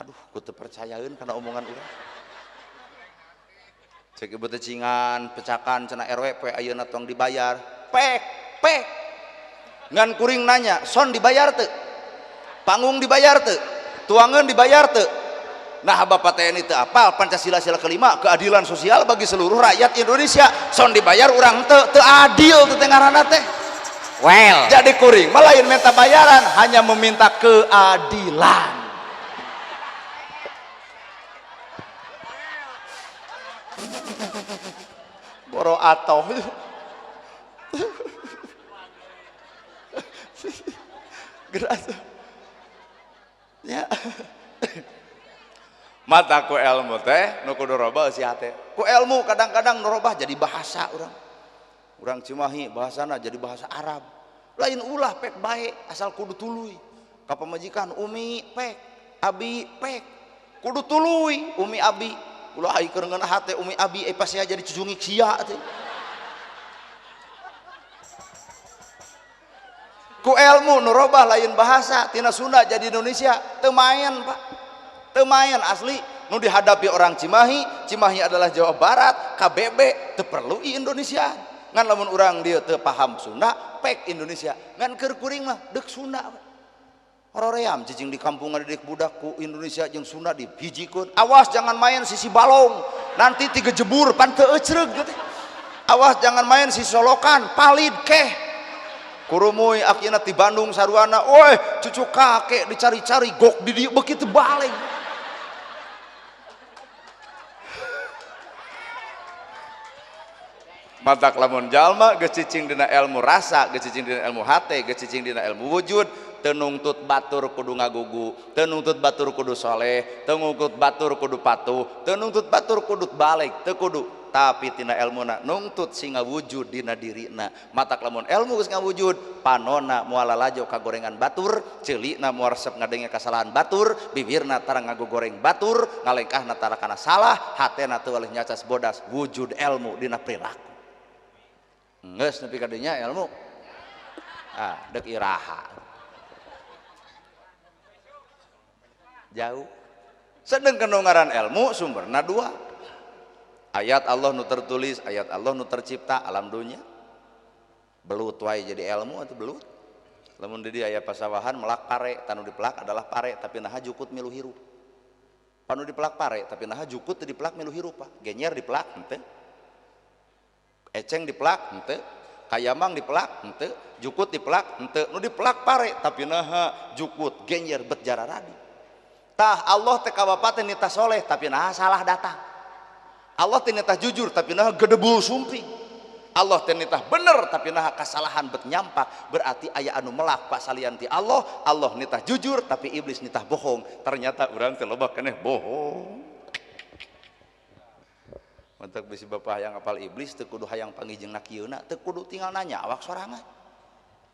Aduh, ku teu percayaeun kana omongan urang. Cek ibu teh cingan, pecakan cenah RW poe ayeuna tong dibayar. Pek, pek. Ngan kuring nanya, son dibayar teu? Panggung dibayar teu? Tuangeun dibayar teu? Nah Bapak TNI teu apal Pancasila sila kelima keadilan sosial bagi seluruh rakyat Indonesia. Son dibayar urang teu, teu adil teu teh ngaranna teh. Well. Jadi kuring mah lain minta bayaran, hanya meminta keadilan. Boro atoh. Geras. Ya. Mata ku ilmu teh nu kudu robah si hate. Ku ilmu kadang-kadang nu robah jadi bahasa urang. Urang Cimahi bahasana jadi bahasa Arab. Lain ulah pek bae asal kudu tuluy. Ka pamajikan umi pek, abi pek. Kudu tuluy umi abi. Ulah ai keur ngeunah hate umi abi pasti jadi cujungik sia teh. Ku ilmu nu robah lain bahasa tina Sunda jadi Indonesia teu main Pak. Teu main asli nu dihadapi orang Cimahi, Cimahi adalah Jawa Barat, KBB teu perlu Indonesia. Ngan lamun urang dieu teu paham Sunda, pek Indonesia. Ngan keur kuring mah deuk Sunda. Horoream cicing di kampung ngadidik budak ku Indonesia jeung Sunda dihijikeun. Awas jangan main sisi balong, nanti tiga jebur pan teu ecreug teh. Awas jangan main sisi solokan, palid keh. Kurumuy akhirna ti Bandung saruana, woi cucu kakek dicari-cari gok di dieu beuki teu balik. Matak lamun jalma geus cicing dina ilmu rasa, geus cicing dina ilmu hate, geus cicing dina ilmu wujud, teu nungtut batur kudu ngagugu, teu nungtut batur kudu soleh, teu nungtut batur kudu patuh, teu nungtut batur kudu balik, teu kudu, tapi tina ilmuna nungtut sing ngawujud dina dirina. Matak lamun ilmu geus ngawujud, panona moal lalajo kagorengan batur, ceulina moal resep ngadenge kasalahan batur, bibirna tara ngagogoreng batur, ngalengkahna tara kana salah, hatena teu waleh nyacas bodas, wujud ilmu dina perilaku. Geus nepi ka dinya ilmu. Ah, deuk iraha. Jauh. Sedengkeun nu ngaran ilmu sumberna dua. Ayat Allah nu tertulis, ayat Allah nu tercipta alam dunya. Belut wae jadi ilmu atuh belut. Lamun di dieu aya pasawahan melak pare, tanu dipelak adalah pare, tapi naha jukut milu hirup. Panu dipelak pare, tapi naha jukut teu dipelak milu hirup, Pak. Genyer dipelak henteu. Eceng dipelak henteu, kayamang dipelak henteu, jukut dipelak henteu, nu dipelak pare tapi naha jukut genyer bet jararadi. Tah Allah teh ka bapa teh nitah soleh tapi naha salah datang. Allah teh nitah jujur tapi naha gedebul sumping. Allah teh nitah bener tapi naha kasalahan bet nyampak, berarti aya anu melak pak salian ti Allah. Allah nitah jujur tapi iblis nitah bohong. Ternyata urang teh loba keneh bohong. Untuk bisi bapak hayang apal iblis teu kudu hayang panggih jeung nakieuna, teu kudu tinggal nanya awak sorangan.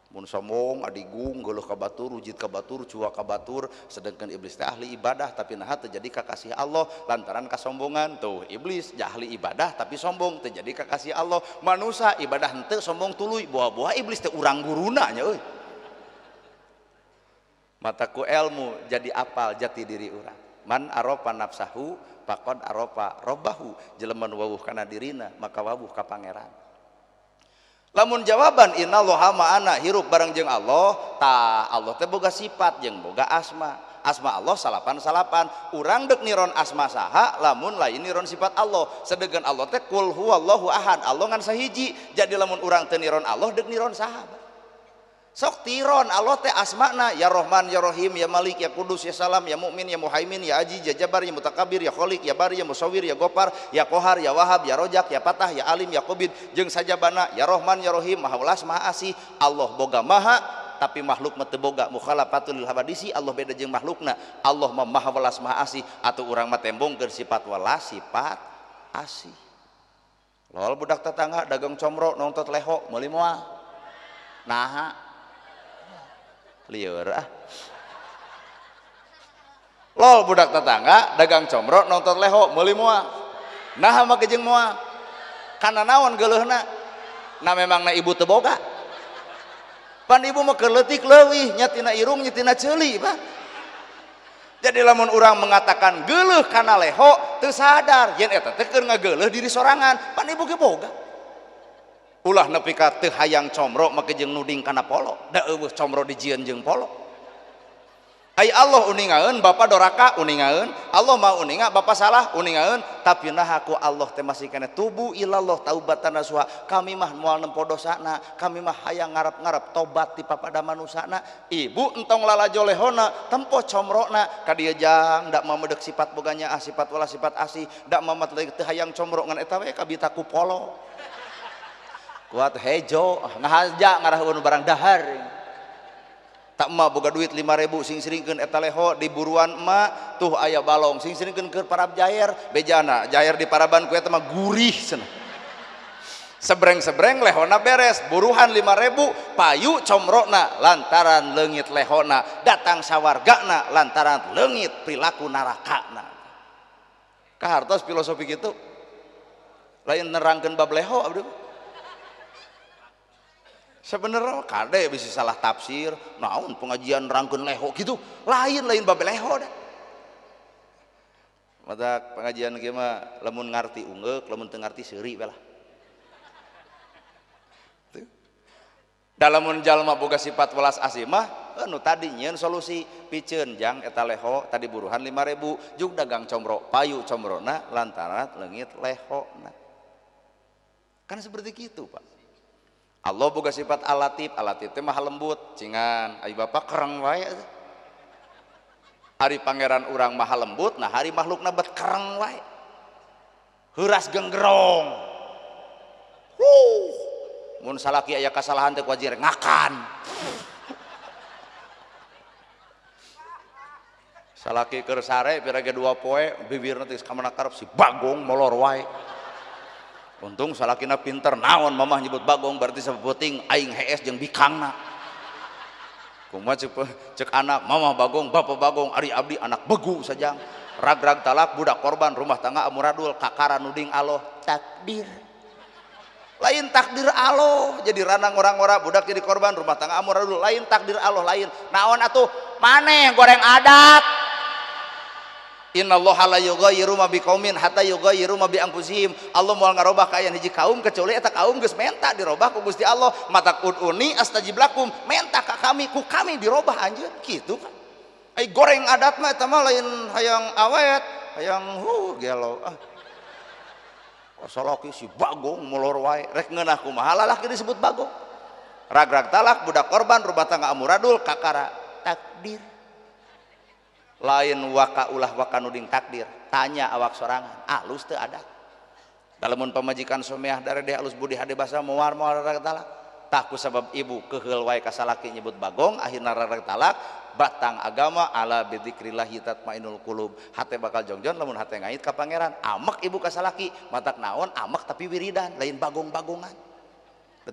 Mun sombong adigung geuleuh ka batur, rujit ka batur, cuak ka batur, sedangkan iblis teh ahli ibadah tapi naha teu jadi kakasih Allah lantaran kasombongan. Tuh iblis ahli ibadah tapi sombong teu jadi kakasih Allah. Manusa ibadah henteu sombong tuluy, buah-buah iblis teh urang guruna nya euy. Mataku ilmu jadi apal jati diri urang. Man arofa nafsahu faqad arofa robbahu, jelema nu wawuh kana dirina maka wawuh ka pangeran. Lamun jawaban innallaha ma'ana hirup bareng jeung Allah, tah Allah teh boga sifat jeung boga asma. Asma Allah salapan-salapan, urang deuk niron asma saha lamun lain niron sifat Allah. Sedengkeun Allah teh kul huwallahu ahad, Allah ngan sahiji. Jadi lamun urang teu niron Allah deuk niron saha? Sok tiron Allah teh asmana ya Rahman ya Rahim ya Malik ya Kudus ya Salam ya Mukmin ya Muhaimin ya Aziz ya Jabbar ya Mutakabir ya Khalik ya Bari ya Musawwir ya Gopar ya Kohar ya Wahab ya Rojak ya Patah ya Alim ya Qabid jeung sajabana ya Rahman ya Rahim Maha Welas Maha Asih. Allah boga maha tapi makhluk mah teu boga, mukhalafatul hawadisi, Allah beda jeung makhlukna. Allah mah Maha Welas Maha Asih atuh urang mah tembongkeun sifat welas sifat asih. Lol budak tetangga dagang comro nongtot leho meuli moal. Naha lieur ah. Lol budak tetangga dagang comro nonton leho meuli moal. Naha make jeung moal? Kana naon geuleuhna? Na memangna ibu teu boga. Pan ibu mah keur leutik leuwih nya tina irung nya tina ceuli, Pak. Jadi lamun urang mengatakan geuleuh kana leho teu sadar yen eta teh keur ngageuleuh diri sorangan, pan ibu ge boga. Ulah nepi ka teu hayang comro make jeung nuding kana polo, da eueuh comro dijieun jeung polo. Ai Allah uningaeun bapak doraka uningaeun, Allah mau uninga bapak salah uningaeun, tapi nah aku Allah teh masih keneh tubu ilallah taubatan nasuha. Kami mah moal nempo dosana, kami mah hayang ngarep-ngarep tobat ti papada manusana. Ibu entong lalajo lehona, tempo comrona ka dieu jang dak mamedek sifat boganya ah sifat wala sifat asih, dak mamat teu hayang comro ngan eta we kabita ku polo. Kuat hejo ngahaja ngarahun barang dahar. Tak emak boga duit 5.000 sing seringkeun eta leho di buruan emak tuh aya balong sing seringkeun keur parab jair bejana jair di paraban ku eta mah gurih cenah. Sebreng-sebreng lehona beres buruhan 5.000 payu comrona lantaran leungit lehona datang sawargana lantaran leungit perilaku narakana. Kahartos filosofi kitu lain nerangkeun bab leho abdi. Sebenarnya kade bisa salah tafsir naon pengajian rangkeun leho gitu lain bab leho dah. Mata pengajian kieu mah lamun ngarti ungeuk lamun teu ngarti seuri we lah. Da lamun jalma boga sifat welas asih mah anu tadi nyieun solusi piceun jang eta leho tadi buruhan 5.000 jug dagang comro payu comrona lantaran leungit lehona. Kan seperti kitu Pak. Allah boga sifat alatif, alatif teh maha lembut, cingan, ai bapak kereng wae. Ari pangeran urang maha lembut, nah hari makhlukna bet kereng wae. Heuras genggerong. Huh. Mun salaki aya kasalahan teh wajir ngakan. Salaki keur sare pira ge 2 poe bibirna teh geus ka mana karep si bagong molor wae. Untung salakina pinter naon mamah nyebut bagong berarti sapeting aing hees jeung bikangna. Kumaha cek anak mamah bagong bapak bagong ari abdi anak begu sajang. Rag-rag talak budak korban rumah tangga amuradul kakara nuding Allah takdir. Lain takdir Allah jadi ranang orang-orang budak jadi korban rumah tangga amuradul lain takdir Allah lain. Naon atuh maneh goreng adat. Innallaha la yughayyiru ma biqaumin hatta yughayyiru ma bi anfusihim. Allah moal ngarobah kaayaan hiji kaum kecuali eta kaum geus menta dirobah ku Gusti Allah. Matak uduni astajib lakum, menta ka kami ku kami dirobah anjeun kitu kan. Ai goreng adat mah eta mah lain hayang awet, hayang gelo ah. Salaki si bagong molor wae rek ngeunah kumaha lalaki disebut bagong. Rag-rag talak budak korban rumah tangga amuradul kakara takdir. Lain waka ulah waka nuding takdir, tanya awak sorangan alus teu adat. Dalamun pamajikan someah daredeh alus budi hade basa moar moal rarag talak. Tah ku sabab ibu keheul wae ka salaki nyebut bagong akhirna rarag talak. Batang agama ala bidzikrillah tatmainul qulub. Hate bakal jongjon lamun hate ngait ka pangeran. Amek ibu ka salaki matak naon amek tapi wiridan lain bagong-bagongan.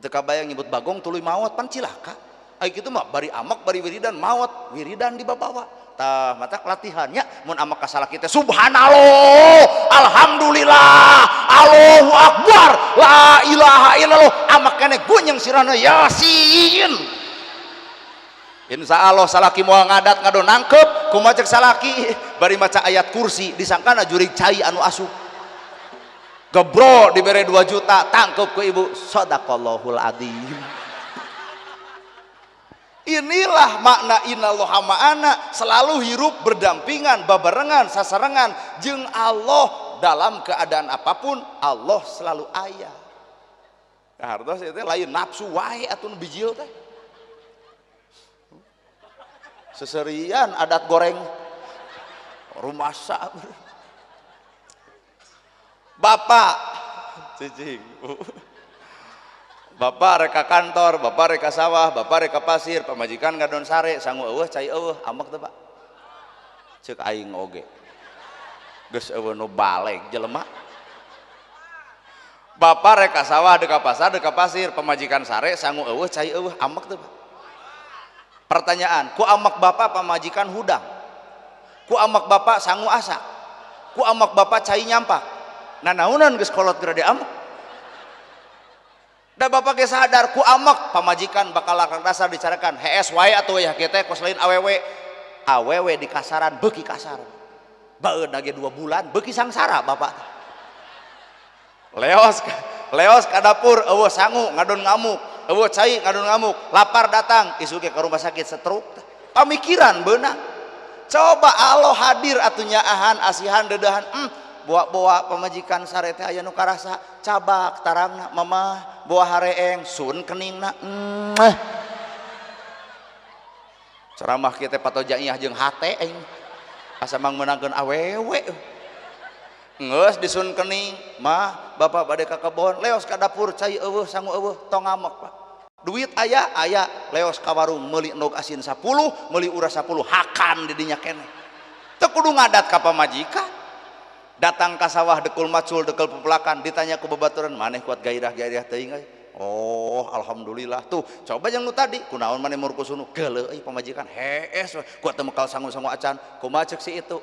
Teu kabayang nyebut bagong tuluy maot pan cilaka. Ai kitu mah bari amek bari wiridan maot wiridan dibabawa. Tah matak latihannya mun amak ka salaki teh subhanallah alhamdulillah Allahu akbar la ilaha illallah amak keneh gunyeng sirahna yasin. Insya Allah salaki moal ngadat ngado nangkep kumaha cek salaki bari maca ayat kursi disangkana jurig cai anu asup gebro dibere 2 juta tangkep ke ibu sadaqallahul adzim. Inilah makna innallaha ma'ana, selalu hirup berdampingan, babarengan, sasarengan jeung Allah dalam keadaan apapun Allah selalu aya. Hartos itu lain nafsu wae atuh nu bijil teh. Seserian adat goreng rumasa. Bapak cicing. Bapak reka kantor, bapak reka sawah, bapak reka pasir, pamajikan ngadon sare, sangu eueuh cai eueuh, amek teu Pak? Ceuk aing oge. Geus eueuh nu baleg jelema. Bapak reka sawah deka pasar deka pasir, pamajikan sare, sangu eueuh cai eueuh, amek teu Pak? Pertanyaan, ku amek bapak pamajikan hudang? Ku amek bapak sangu asak? Ku amek bapak cai nyampak? Nanaonan geus kolot geura diamek? Da bapak ge sadar ku amek pamajikan bakal lakang dasar dicarakan hees wae atuh ya kieu teh kos lain awewe. Awewe di kasaran beuki kasar. Baeud ge 2 bulan beuki sangsara bapak. Leos leos ka dapur eueuh sangu ngadon ngamuk, eueuh cai ngadon ngamuk, lapar datang isuk ke rumah sakit stroke. Pamikiran beunang. Coba Allah hadir atuh nyaahan asihan dedehan boa-boa pamajikan sare teh aya nu karasa cabak tarangna mamah boa hareeng sun keningna ceramah kieu teh patojaiyah jeung hate aing asa mang meunangkeun awewe geus disun kening mah bapak bade ka kebon leos ka dapur cai eueuh sangu eueuh tong ngamek Pak duit aya aya leos ka warung meuli endog asin 10 meuli uras 10 hakan di dinya keneh teu kudu ngadat ka pamajikan datang ka sawah dekul macul dekul pepelakan ditanya ku babaturan maneh kuat gairah-gairah teuing euy oh alhamdulillah tuh coba yang nu tadi kunaon maneh murkusunu geuleuh euy pamajikan hees kuat teu mekal sangu-sangu acan kumaha ceuk si itu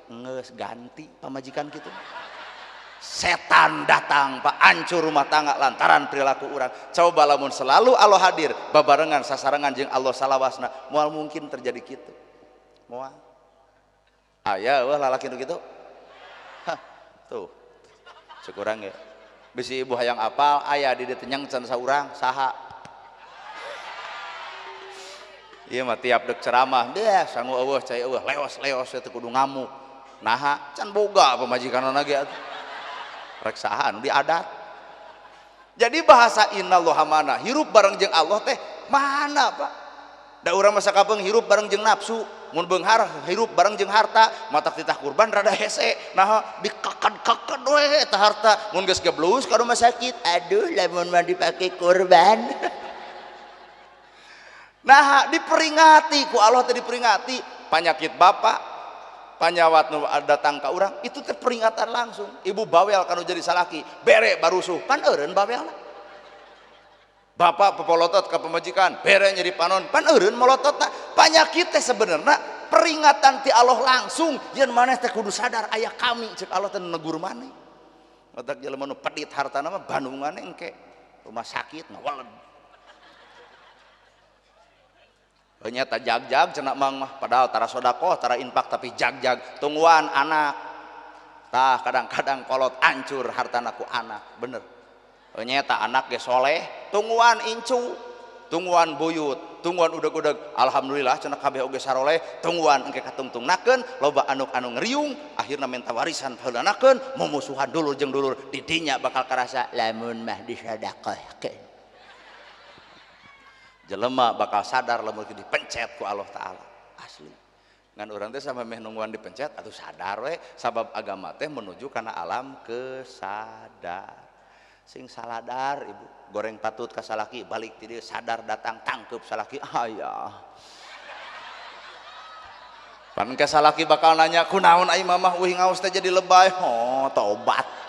geus ganti pamajikan kitu setan datang Pak hancur rumah tangga lantaran perilaku urang coba lamun selalu Allah hadir babarengan sasarengan jeung Allah salawasna moal mungkin terjadi kitu moal aya eueuh lalaki nu kitu. Hah, tuh sekurang ya bisi ibu hayang apal aya di dieu teh nyang can saurang saha ieu mah tiap deuk ceramah deh sangu eueuh cai eueuh leos-leos teh kudu ngamuk naha can boga pamajikanna ge atuh rek saha anu diadat. Jadi bahasa innallaha mana hirup bareng jeung Allah teh mana Pak da urang masa kapeung hirup bareng jeung nafsu mun beunghar hirup bareng jeung harta matak titah kurban rada hese nah dikeked-keked we eta harta mun geus geblus ka rumah sakit aduh lamun mah dipake kurban nah diperingati ku Allah teh diperingati panyakit bapak panyawat nu datang ka urang itu teh peringatan langsung ibu bawel kanu jadi salaki bere barusuh pan eureun bawelna bapak pepolotot ka pamajikan bere nyeri panon pan eureun molototna panyakit teh sebenarnya peringatan ti Allah langsung yen maneh teh kudu sadar aya kami cek Allah teh negur maneh otak jelema nu pedit hartana mah bandungane engke rumah sakit ngawaled nyata jag-jag cenah mang mah padahal tara sodakoh tara infak tapi jag-jag tungguan anak tah kadang-kadang kolot hancur hartana ku anak bener nyata anak ge soleh tungguan incu tungguan buyut tungguan udeg-udeg alhamdulillah cenah kabeh oge saroleh tungguan engke katungtungnakeun loba anu-anu ngeriung akhirna minta warisan paheulanakeun mumusuhan dulur jeung dulur di dinya bakal karasa lamun mah disadaqahkeun jelema bakal sadar lamun dipencet ku Allah Ta'ala asli ngan urang teh sampe meh nungguan dipencet atuh sadar we sabab agama teh menuju kana alam kesadar sing saladar ibu goreng patut ka salaki balik ti dieu sadar datang tangkeup salaki aya pan ka salaki bakal nanya kunaon ai mamah uih ngaos teh jadi lebay oh tobat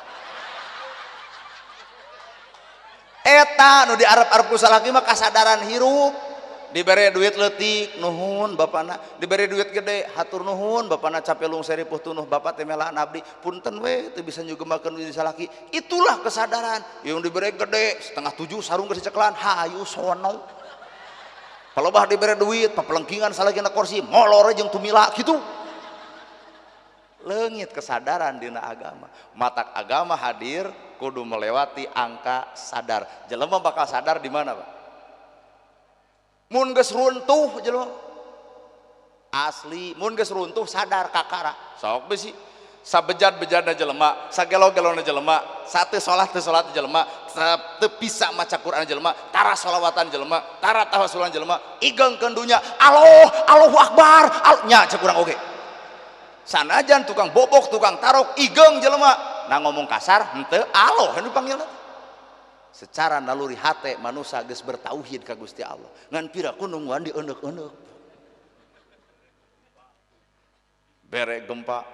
eta nu diarep-arep ku salaki mah kasadaran hirup dibere duit leutik nuhun bapana dibere duit gede hatur nuhun bapana capelung seripuh tunuh bapak teh melaan abdi punten we teu bisa nyugemakeun di salaki itulah kesadaran yang dibere gede 6:30 sarung geus diceklan hayu sono palobah dibere duit papelengkingan salaki na kursi molor jeung tumila kitu leungit kesadaran dina agama matak agama hadir kudu melewati angka sadar jelema bakal sadar di mana Pak mun geus runtuh jelema asli mun geus runtuh sadar kakara sok bisi sabejad-bejadna jelema sagelo-gelona jelema sate salat teu salat jelema teu bisa maca Quran jelema tara sholawatan jelema tara tawassulan jelema igeungkeun dunya Allah Allahu Akbar nya cek urang oge sanajan tukang bobok tukang tarok igeung jelema nah ngomong kasar henteu Allah anu dipanggilna secara naluri hate manusia geus bertauhid ka Gusti Allah ngan pira ku nungguan dieundeuh-eundeuh bere gempa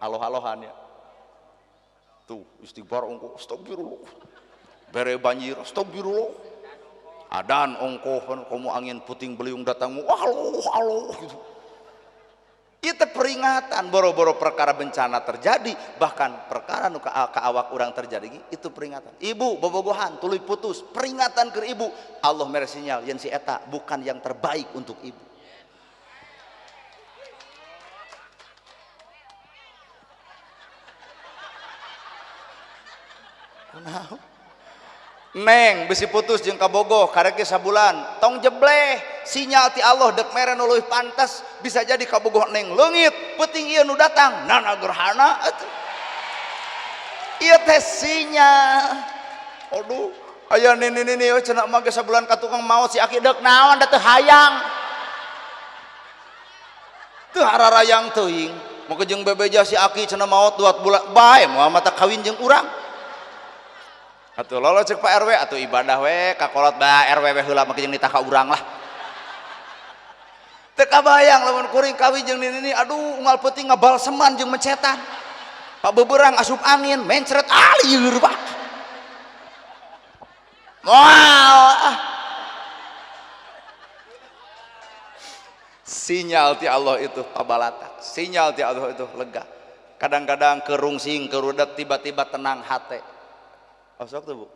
aloh-alohan ya tuh istighfar ongkoh astagfirullah bere banjir astagfirullah adan ongkoh komo angin puting beliung datang Allah Allah gitu. Itu peringatan boro-boro perkara bencana terjadi bahkan perkara nu ka awak urang terjadi itu peringatan ibu bobogohan tuluy putus peringatan ke ibu Allah mere sinyal yen si eta bukan yang terbaik untuk ibu kunaon Neng bisi putus jeung kabogoh karek ge sabulan tong jebleh sinyal ti Allah dek mere nu leuwih pantes bisa jadi kabogoh neng leungit peuting ieu nu datang nana gerhana atuh ieu teh sinyal. Aduh aya nini-nini cenah mah geus sabulan ka tukang maot si aki dek naon da teu hayang teu hararayang teuing make jeung bebeja si aki cenah maot 2 bulan bae moal mata kawin jeung urang. Atuh lolo cek Pak RW atuh ibadah we kakolot ba RW we heula make jeung nitah ka urang lah. Teu kabayang lamun kuring kawin jeung nini aduh unggal peuting ngabalseman jeung mencetan. Pak beberang asup angin mencret lieur Pak. Moal ah. Sinyal ti Allah itu pabalatak, sinyal ti Allah itu lega. Kadang-kadang kerungsing kerudet tiba-tiba tenang hate. Osok tuh bu,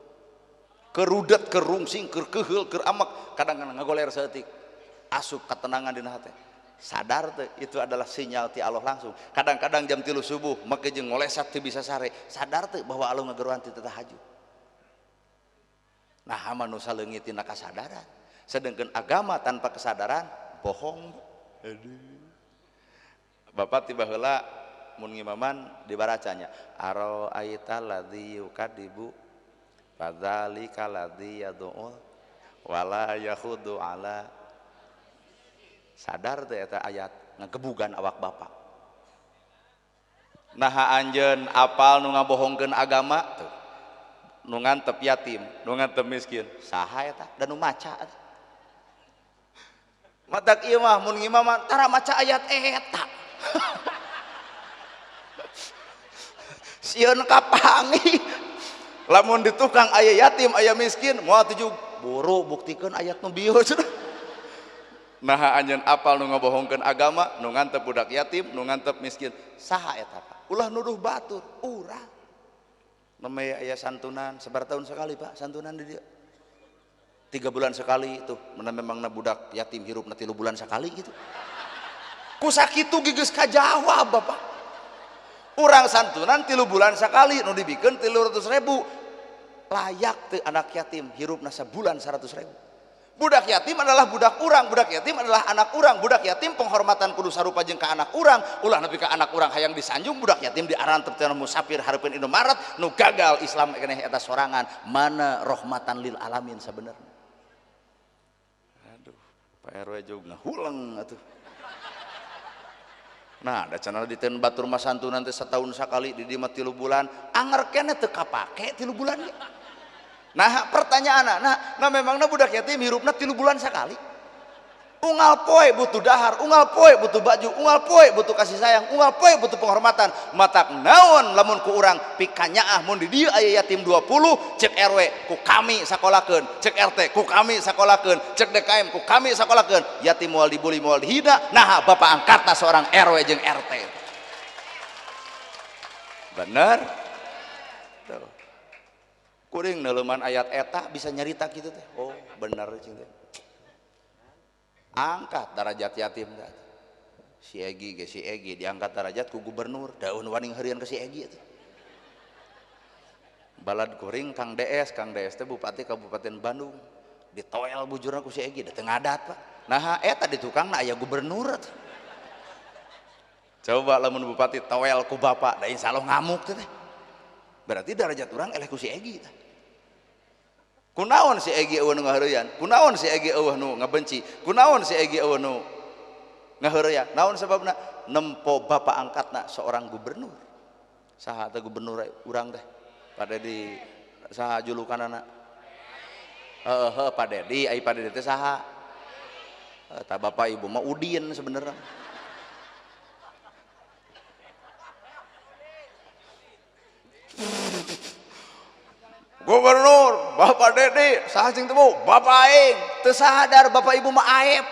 kerudet, kerungsing, kerkehel, keramak, kadang-kadang ngagoler seetik, asup ketenangan dina hati. Sadar tuh itu adalah sinyal ti Allah langsung. Kadang-kadang jam 3 subuh, make jeung ngolesat teu bisa sare. Sadar tuh bahwa Allah ngageroan ti tahajud. Nah, manusia leungit tina kasadaran. Sedangkan agama tanpa kesadaran bohong. Aduh. Bapak tiba heula mun ngimaman dibaracanya araaita ladzi yukadibu fadzalika ladzi yad'u wala yahudu ala. Sadar teh eta ayat ngagebugan awak bapak. Naha anjeun apal nu ngabohongkeun agama tuh nu ngantep yatim nu ngantep miskin saha eta da nu maca eta. Matak ieu mah mun ngimaman tara maca ayat eta. Sieun kapangi lamun di tukang aya yatim aya miskin moal tujuh buru buktikeun ayat nu bieu cenah. Naha anjeun apal nu ngabohongkeun agama nu ngantep budak yatim nu ngantep miskin saha eta Pak. Ulah nuduh batur urang namanya aya santunan sabar tahun sekali Pak santunan di dieu 3 bulan sekali tuh mana memangna budak yatim hirupna 3 bulan sekali gitu ku sakitu geus kajawab Bapak. Urang santunan 3 bulan sekali nu dibikeun 300.000 layak teu anak yatim hirupna sabulan 100.000. Budak yatim adalah budak urang, budak yatim adalah anak urang, budak yatim penghormatan kudu sarupa jeung ka anak urang, ulah nepi ka anak urang hayang disanjung budak yatim diarantep teh musafir hareupeun Indomaret nu gagal Islam keneh eta sorangan mana rahmatan lil alamin sabenerna. Aduh, Pak RW juga ngahuleng atuh. Nah, ada channel di ten batur mah santunan teh setahun sekali di dieu mah 3 bulan, anger keneh teu kapake 3 bulan ge. Nah, pertanyaan, nah memangna budak yatim hirupna 3 bulan sekali. Unggal poe butuh dahar, unggal poe butuh baju, unggal poe butuh kasih sayang, unggal poe butuh penghormatan. Matak naon lamun ku urang pikanyaah mun di dieu aya yatim 20, cek RW ku kami sakolakeun, cek RT ku kami sakolakeun, cek DKM ku kami sakolakeun. Yatim moal dibully moal dihina, nah bapak angkatna seorang RW jeung RT. Bener? Tuh. Kuring neuleman ayat eta bisa nyarita kitu teh. Oh, bener cing teh. Angkat darajat yatim teh. Si Egi ge si Egi diangkat darajat ku gubernur, daun waning heureun ka si Egi teh. Balad kuring Kang DS teh bupati Kabupaten Bandung. Ditoel bujurna ku si Egi da teu ngadat, Pak. Naha eta di tukangna aya gubernur teh. Coba lamun bupati toel ku bapak, da insyaallah ngamuk teh. Berarti darajat urang eleh ku si Egi teh. Kunaon si Egi eueuh nu ngaheureuyan? Kunaon si Egi eueuh nu ngabenci? Kunaon si Egi eueuh nu ngaheureuyan? Naon sababna? Nempo bapak angkatna seorang gubernur. Saha teh gubernur urang teh? Pak Dedi saha julukanana? Heeh, Pak Dedi, ai Pak Dedi teh saha? Tah bapak ibu mah Udin sebenarnya. Gubernur, Bapak Dedi, saha cing temu, Bapak aing, teu sadar Bapak Ibu mah aib.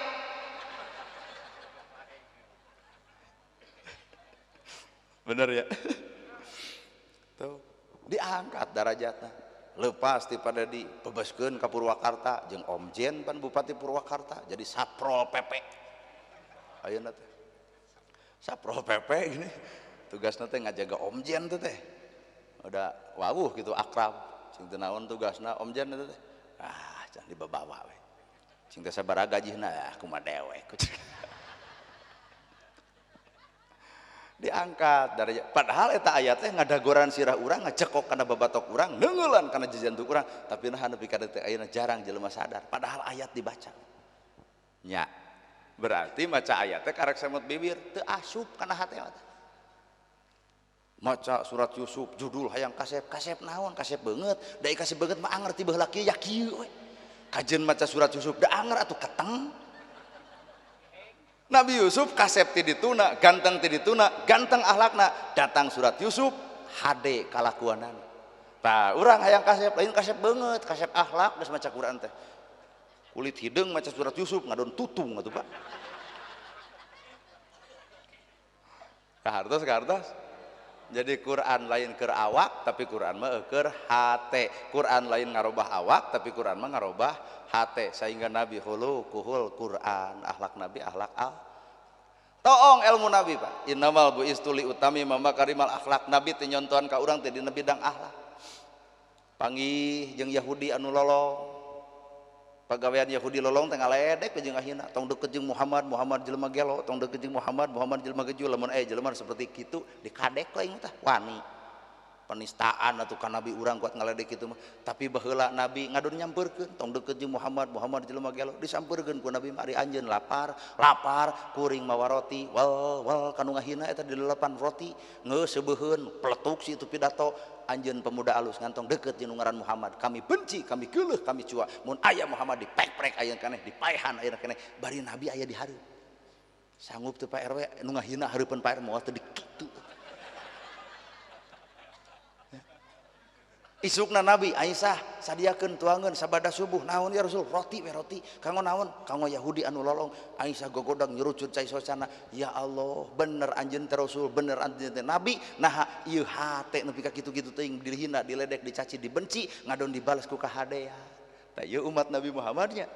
Bener ya? Tuh, diangkat darajatna. Lepas ti Pak Dedi bebaskeun ka Purwakarta jeung Om Jen pan Bupati Purwakarta jadi Saprol PP. Ayeuna teh. Saprol PP gini. Tugasna teh ngajaga Om Jen teh. Udah wawuh gitu akrab. Cing teu naon tugasna Om Jan eta teh. Ah, can dibabawa we. Cing teh sabaraha gajihna, ah kumaha dewek. Diangkat dari padahal eta ayat teh ngadagoran sirah urang, ngacekok kana babatok urang, neungeulan kana jajantung urang, tapi naha nepi ka detik ayeuna jarang jelema sadar padahal ayat dibaca. Nya. Berarti maca ayat teh karek semut bibir teu asup kana hate mah. Maca surat Yusuf judul hayang kasep, kasep naon? Kasep beungeut. Da kasep beungeut mah anger ti baheula kieu ya kieu we. Kajeun maca surat Yusuf da anger atuh keteng. Nabi Yusuf kasep ti dituna, ganteng ti dituna, ganteng akhlakna, datang surat Yusuf hade kalakuanan. Tah urang hayang kasep, lain kasep beungeut, kasep akhlak geus maca Quran teh. Kulit hideung maca surat Yusuf ngadon tutung atuh Pak. Kahartos kahartos. Jadi Quran lain keur awak tapi Quran mah keur hate. Quran lain ngarobah awak tapi Quran mah ngarobah hate sehingga Nabi khuluquhul Quran, akhlak Nabi akhlak al. Toong ilmu Nabi Pak. Innamal buistu li utami makarimal akhlak. Nabi teh nyontohan ka urang teh dina bidang akhlak. Panggih jeung Yahudi anu lolong. Pagawean Yahudi lolong teh ngaledek jeung ngahina, tong deket jeung Muhammad, Muhammad jelema gelo, tong deket jeung Muhammad, Muhammad jelema geju, lamun aya jelema seperti kitu dikadek lain tah wani. Penistaan atuh ka nabi urang kuat ngaledek kitu mah. Tapi baheula nabi ngadon nyampeurkeun, tong deket jeung Muhammad, Muhammad jelema gelo, disampeurkeun ku nabi mah ari anjeun lapar, lapar kuring mawa roti, wal wal kanu ngahina eta dilelepan roti, ngeus seubeheun, peletuk si itu pidato. Anjeun pemuda alus ngantong deket jeung ngaran Muhammad, kami benci, kami geuleuh, kami cua. Mun aya Muhammad dipeprek ayeuna keneh, dipaehan ayeuna keneh, bari nabi aya di hareup. Sanggup teu Pak RW nu ngahina hareupeun Pak RW moal teu dikitu. Isukna Nabi Aisyah sadiakeun tuangeun sabada subuh, naon ya Rasul, roti we roti, kanggo naon? Kanggo Yahudi anu lolong. Aisyah gogodang nyerucut cai socana, ya Allah, bener anjeun teh Rasul, bener anjeun teh Nabi, naha ieu hate nepi ka kitu-kitu teuing dihina, diledek, dicaci, dibenci, ngadon dibales ku kahadean. Tah ieu umat Nabi Muhammadnya.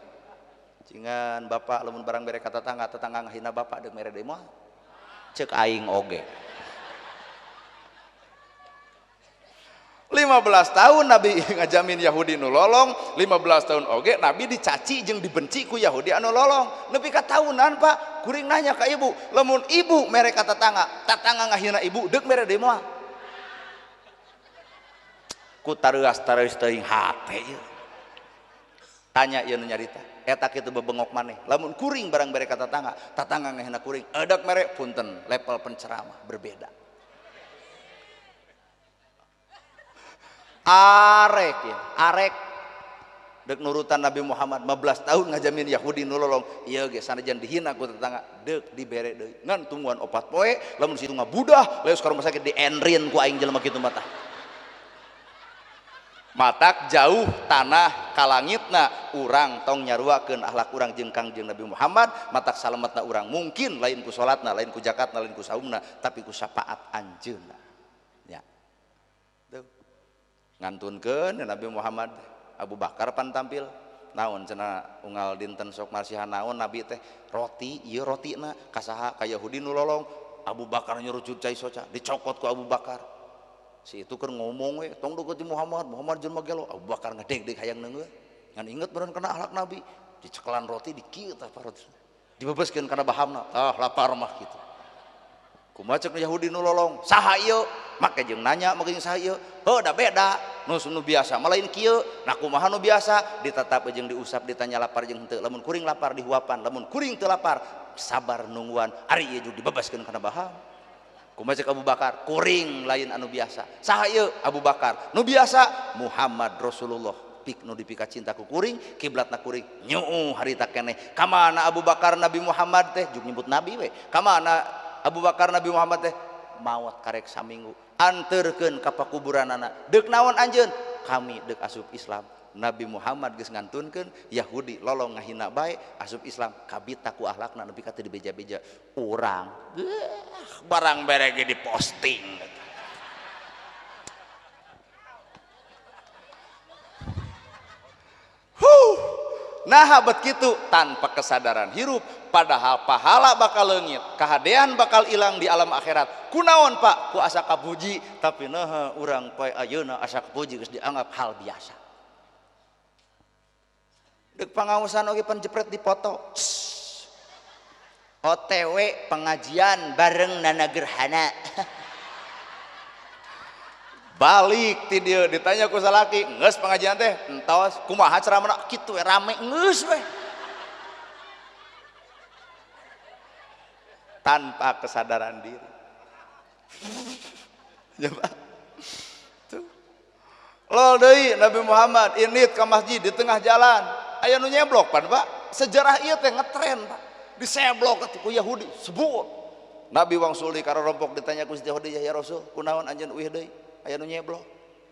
Cingan bapak lamun barang bere ka tetangga, tetangga ngahina bapak deuk mere deui moal. Ceuk aing oge. 15 tahun Nabi ngajamin Yahudi nu lolong, 15 tahun oge Nabi dicaci jeung dibenci ku Yahudi anu lolong. Nepi ka tahunan Pak, kuring nanya ka ibu, lamun ibu mere ka tetangga, tetangga ngahina ibu deuk mere deui moal. Ku tareuas-tareuas teuing hate ieu. Tanya ieu nu nyarita, eta kitu bebengok maneh. Lamun kuring barang mere ka tetangga, tetangga ngahina kuring, eudek mere punten, level penceramah berbeda. Arek ya, arek dek nurutan Nabi Muhammad 15 tahun ngajamin Yahudi nu lolong, ieu ge sanajan dihina ku tetangga deuk dibere deui ngan tungguan 4 poe lamun situ ngabudah leus ka rumah sakit dienrin ku aing jelema kitu mah tah. Matak jauh tanah kalangitna urang tong nyaruakeun akhlak urang jeung Kangjeng Nabi Muhammad, matak salametna urang mungkin lain ku salatna, lain ku zakatna, lain ku saumna, tapi ku syafaat anjeunna. Ya. Tuh. Ngantunkeun Nabi Muhammad, Abu Bakar pan tampil naon cenah unggal dinten sok marsihan naon Nabi teh roti ieu rotina ka saha ka Yahudi nu lolong. Abu Bakar nyerucut cai soca dicokot ku Abu Bakar. Si itu keur ngomong we tong deukeut Muhammad, Muhammad jelema gelo. Abu Bakar ngedeg-deg hayang neungeun ngan inget beureun kana akhlak Nabi, dicekelan roti dikieu tah roti dibebeskeun kana bahamna tah lapar mah kitu. Kumaha ceuk Yahudi nu lolong saha ieu make jeung nanya make jeung saha ieu heuh da beda nu nu biasa mah lain kieu nah kumaha nu biasa ditetap jeung diusap ditanya lapar jeung henteu lamun kuring lapar dihuapan lamun kuring teu lapar sabar nungguan ari ieu jeung dibebaskeun kana baham. Kumaha ceuk Abu Bakar kuring lain anu biasa saha ieu Abu Bakar nu biasa Muhammad Rasulullah pik nu dipika cinta ku kuring kiblatna kuring nyuu harita keneh ka mana Abu Bakar Nabi Muhammad teh jeung nyebut nabi we ka mana Abu Bakar Nabi Muhammad teh maot karek saminggu anterkeun ka pakuburanana deuk naon anjeun kami deuk asup Islam. Nabi Muhammad geus ngantunkeun Yahudi lolong ngahina bae asup Islam kabita ku akhlakna nepi ka teu dibeja-beja urang barang bere ge diposting. Huh, Nah bet kitu tanpa kesadaran hirup, padahal pahala bakal leungit, kahadean bakal ilang di alam akhirat. Kunaon Pak? Ku asa kapuji, tapi naha urang poe ayeuna asa kapuji geus dianggap hal biasa. Deuk pangaosan oge pan jepret dipoto. OTW pengajian bareng Nana Gerhana. Balik ti dieu ditanya ku salaki, geus pengajian teh entos kumaha ceramahna kitu we rame geus we. Tanpa kesadaran diri. Ya Pak. Tuh. Lol deui Nabi Muhammad init ka masjid di tengah jalan. Aya nu nyeblok pan Pak. Sejarah ieu teh ngetren Pak. Diseblok atuh ku Yahudi sebut. Nabi wangsul di karompok ditanya ku Siti Khadijah, ya Rasul, kunaon anjeun uih deui? Aya nu nyeblok.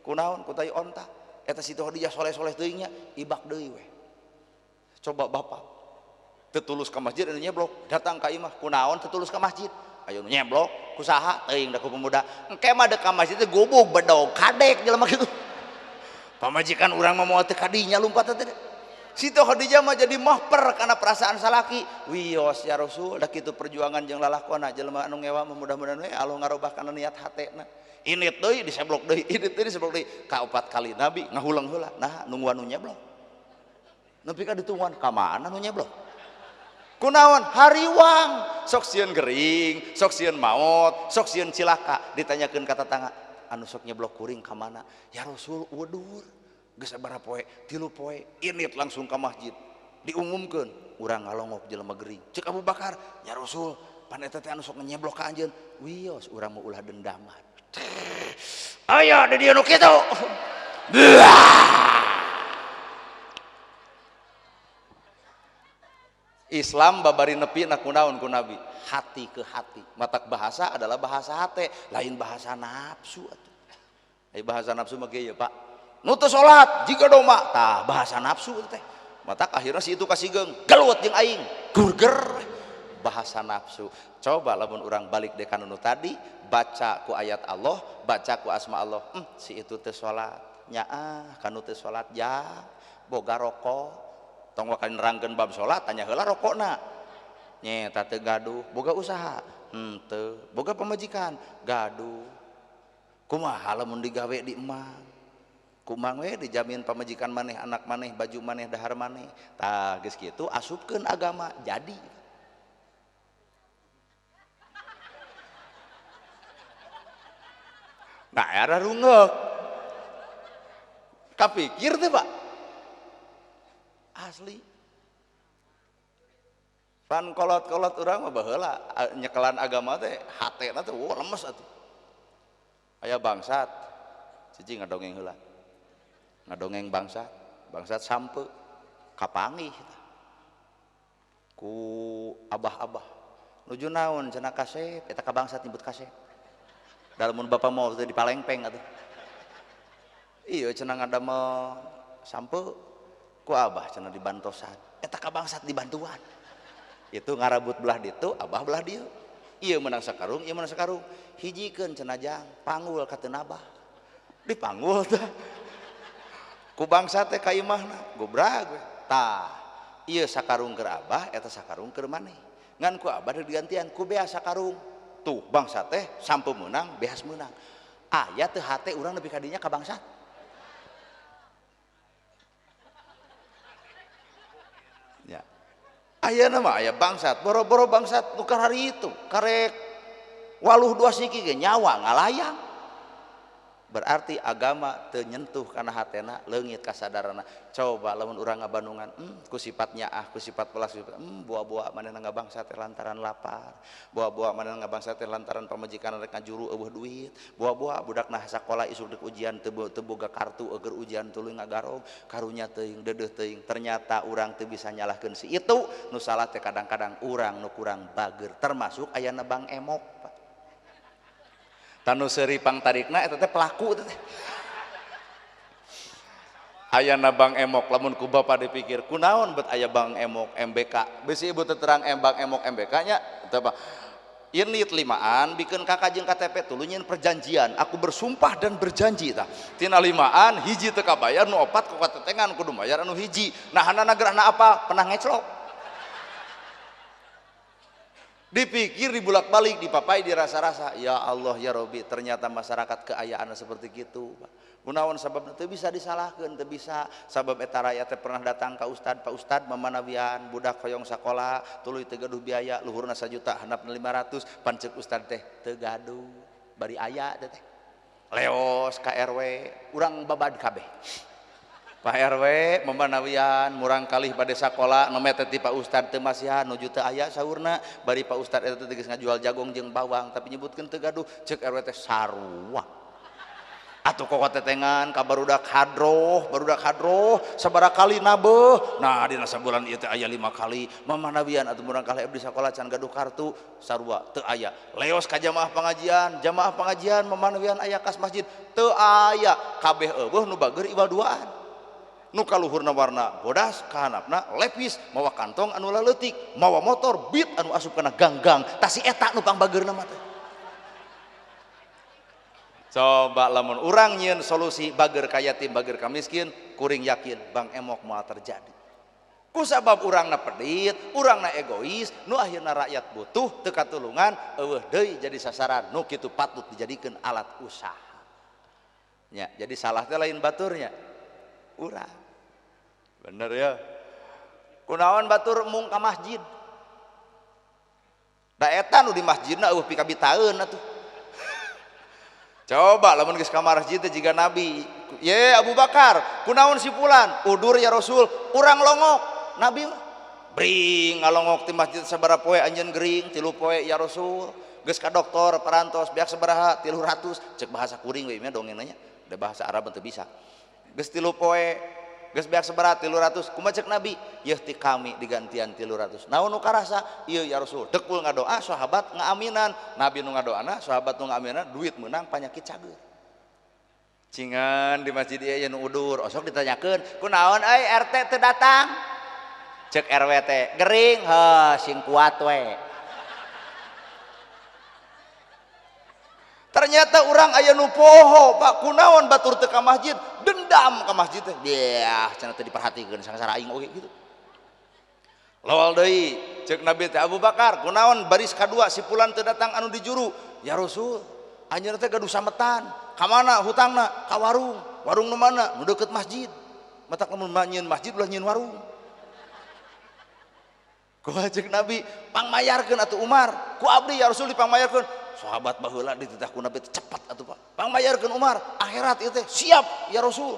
Kunaon ku tai onta? Eta Siti Khadijah soleh-soleh teuing nya, ibak deui we. Coba bapak teu tulus ka masjid anu nyeblok, datang ka imah kunaon teu tulus ka masjid? Aya nu nyeblok, ku saha teuing da ku pemuda. Engke mah deuk ka masjid teh gubug bedog kadek jelema kitu. Pamajikan urang mah moal teu kadinya lumpat teh. Siti Khadijah mah jadi mahper karena perasaan salaki. Wios ya Rasul, da kitu perjuangan jeung lalakona jelema anu ngewa mah mudah-mudahan we Allah ngarobah kana niat hatena. Init deui diseblok deui, init deui diseblok deui. Kaopat kali Nabi ngahuleng heula. Nah, nungguan nu nyeblok. Nepi ka ditungguan ka mana nu nyeblok? Kunaon hariwang, sok sieun gering, sok sieun maot, sok sieun cilaka. Ditanyakeun ka tetangga, anu sok nyeblok kuring ka mana? Ya Rasul, udur. Geus sabaraha poe, 3 poe, init langsung ka masjid. Diumumkeun, urang ngalongok jelema gering. Ceuk Abu Bakar, ya Rasul, pan eta teh anu sok nyeblok ka anjeun. Wios, urang mah ulah dendaman. Aya di dieu nu kitu. Islam babari nepi na kunaon ku Nabi, hati ke hati. Matak bahasa adalah bahasa hate, lain bahasa nafsu atuh. Ai bahasa nafsu mah ge ya Pak. Nu teu salat jiga domba, tah bahasa nafsu teh. Matak akhirna si itu kasigeung, gelut jeung aing, gurger bahasa nafsu. Coba lamun urang balik deui ka nu tadi, baca ku ayat Allah, baca ku asma Allah. Si itu teu salat, nyaah kanu teu salat ja, boga rokok. Tong wakal nerangkeun bab salat, tanya heula rokokna. Nyeta teu gaduh, boga usaha, henteu, boga pamajikan, gaduh. Kumaha lamun digawe di emang? Kumang we dijamin pamajikan maneh, anak maneh, baju maneh, dahar maneh. Tah geus kitu asupkeun agama jadi. Nah, era rungeuk. Kapikir teh, Pak. Asli. Pan kolot-kolot urang mah baheula nyekelan agama teh hatena teh wah lemes atuh. Aya bangsat, cicing ngadongeng heula. Ngadongeng bangsat, bangsat sampe kapanggih ku abah-abah. Nuju naon cenah kasep, eta ka bangsat nyebut kasep. Da lamun bapak mau teh dipalengpeng atuh. Iya cenah ngadamel sampe ku abah cenah dibantosan. Eta ka bangsat dibantuan. Itu ngarabut belah ditu, abah belah dieu. Ieu menang sakarung, ieu menang sakarung. Hijikeun cenah jang, panggul ka teu nabah. Dipanggul teh. Ku bangsa teh ka imahna, gobrag we. Tah, ieu sakarung keur abah, eta sakarung keur maneh. Ngan ku abah digantian ku beas sakarung. Tuh bangsa teh sampe meunang, beas meunang. Aya teu hate urang nepi ka dinya ka bangsat. Ya. Ayeuna mah aya bangsat, boro-boro bangsat nu hari itu, karek waluh dua siki ge nyawa ngalayang. Berarti agama teu nyentuh kana hatena, leungit kasadarana. Coba lamun urang ngabandungan, ku sifat nyaah, ku sifat welas, buah-buah manehna ngabangsat teh lantaran lapar, buah-buah manehna ngabangsat teh lantaran pamajikan rek ngajuru eueuh duit, buah-buah budakna sakola isuk deuk ujian teu boga kartu eueur ujian tuluy ngagarong, karunya teuing, deudeuh teuing. Ternyata urang teu bisa nyalahkeun si itu, nu salah teh kadang-kadang urang nu kurang bager, termasuk ayana Bang Emok. Tanu seuri pangtarikna eta teh pelaku teh. Ayana Bang Emok lamun ku bapa dipikir kunaon bet aya Bang Emok MBK. Bisi ibu teu terang Bang Emok MBK nya teu apa. Ini limaan bikin kakak jeung KTP tuluy nyeun perjanjian, aku bersumpah dan berjanji tah. Tina limaan hiji teu kabayar nu opat ku katetengan kudu mayar anu hiji. Nah hanana gerahna apa? Pernah ngeclok. Dipikir dibulak-balik dipapai dirasa-rasa, ya Allah ya Robi, ternyata masyarakat keayaan seperti gitu. Kunaon sababna teu bisa disalahkeun, teu bisa sabab eta rakyat teh pernah datang ka ustad, Pak Ustad mamanawian budak hoyong sakola tuluy teu gaduh biaya luhurna 1 juta handapna 500 pan ceuk ustad teh teu gaduh bari aya teh teh leos ka RW urang babad kabeh. Pak RW mamanawian murang kalih bade sakola nome teh ti Pak Ustad teu masihan nuju teu aya saurna bari Pak Ustad eta teh geus ngajual jagung jeung bawang tapi nyebutkeun teu gaduh ceuk RW teh sarua. Atuh kok tetengan ka barudak hadroh sabaraha kali nabeuh nah dina sabulan ieu teh aya 5 kali mamanawian atuh murang kalih abdi sakola can gaduh kartu sarua teu aya leos ka jamaah pengajian mamanawian aya kas masjid teu aya kabeh eueuh nu bager iwal duaan nu kaluhurna warna bodas kahanapna lepis mawa kantong anu laleutik mawa motor beat anu asup kana ganggang tah si eta nu pangbageurna mah teh. Coba lamun urang nyieun solusi bager ka yatim bager ka miskin kuring yakin bang emok moal terjadi. Ku sabab urangna pedit, urangna egois, nu akhirna rakyat butuh teu katulungan eueuh deui jadi sasaran nu kitu patut dijadikeun alat usaha. Nya, jadi salah teh lain baturnya. Urang. Bener ya. Kunaon batur mung ka masjid? Da eta nu di masjidna eueuh pikabitaeun atuh. Coba lamun geus ka masjid teh jiga Nabi. Ye Abu Bakar, kunaon si fulan? Udur ya Rasul, urang longok. Nabi mah bring ngalongok ti masjid sabaraha poe anjeun gering 3 poe ya Rasul. Geus ka dokter parantos beak sabaraha 300 cek bahasa kuring we mah dongeng nanya. Da bahasa Arab teu bisa. Geus 3 poe geus beak sabaraha 300 kumaha cek Nabi? Yeuh ti kami digantian 300. Naon nu karasa? Ieu ya Rasul. Dekul ngadoa sahabat ngaaminan. Nabi nu ngadoana sahabat nu ngaaminan duit meunang panyakit cager. Cingan di masjid ieu aya nu udur osok ditanyakeun kunaon euy RT teu datang? Cek RW teh gering heuh sing kuat we. Ternyata urang aya nu poho Pak kunaon batur teu ka masjid dendam ka masjid teh deah cenah teu diperhatikeun sangsara aing oge gitu. Lawal deui ceuk Nabi teh Abu Bakar kunaon baris kadua si fulan teu datang anu di juru ya Rasul anjeunna teh gaduh sametan ka mana hutangna ka warung warung nu mana nu deukeut masjid matak lamun nyieun masjid ulah nyieun warung. Kumaha ceuk Nabi pangmayarkeun atuh Umar ku abdi ya Rasul dipangmayarkeun sahabat baheula dititah ku Nabi cepat atuh Pak pangmayarkeun Umar akhirat ieu teh siap ya Rasul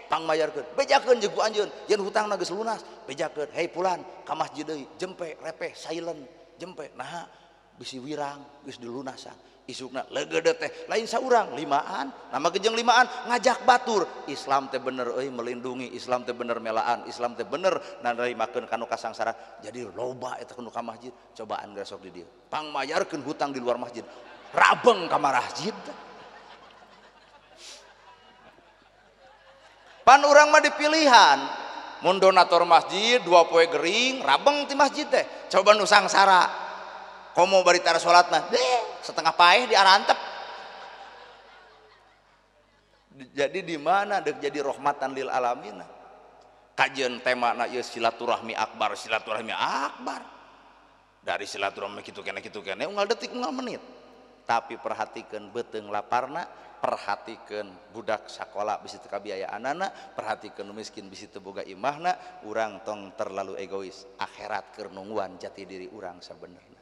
pangmayarkeun bejakeun jeung ku anjeun yen hutangna geus lunas bejakeun hei fulan ka masjid deui jempe repeh silent jempe naha bisi wirang geus dilunasan isukna leugeudeut teh lain saurang limaan nama gejeng limaan ngajak batur Islam teh bener euy melindungi Islam teh bener melaan Islam teh bener narimakeun ka nu kasangsara jadi loba eta nu ka masjid cobaan geus sok di dieu pangmayarkeun hutang di luar masjid rabeng ka masjid pan urang mah dipilihan mun donatur masjid 2 poe gering rabeng ti masjid teh coba nu sangsara komo bari tara salat mah deh setengah paeh diarantep. Jadi di mana dek jadi rahmatan lil alamin kajian tema na ieu silaturahmi akbar silaturahmi akbar dari silaturahmi kitu kene unggal detik unggal menit tapi perhatikan beuteung laparna perhatikan budak sakola bisi teu kabiayaanana perhatikan nu miskin bisi teu boga imahna urang tong terlalu egois akhirat keur nungguan jati diri urang sabenerna.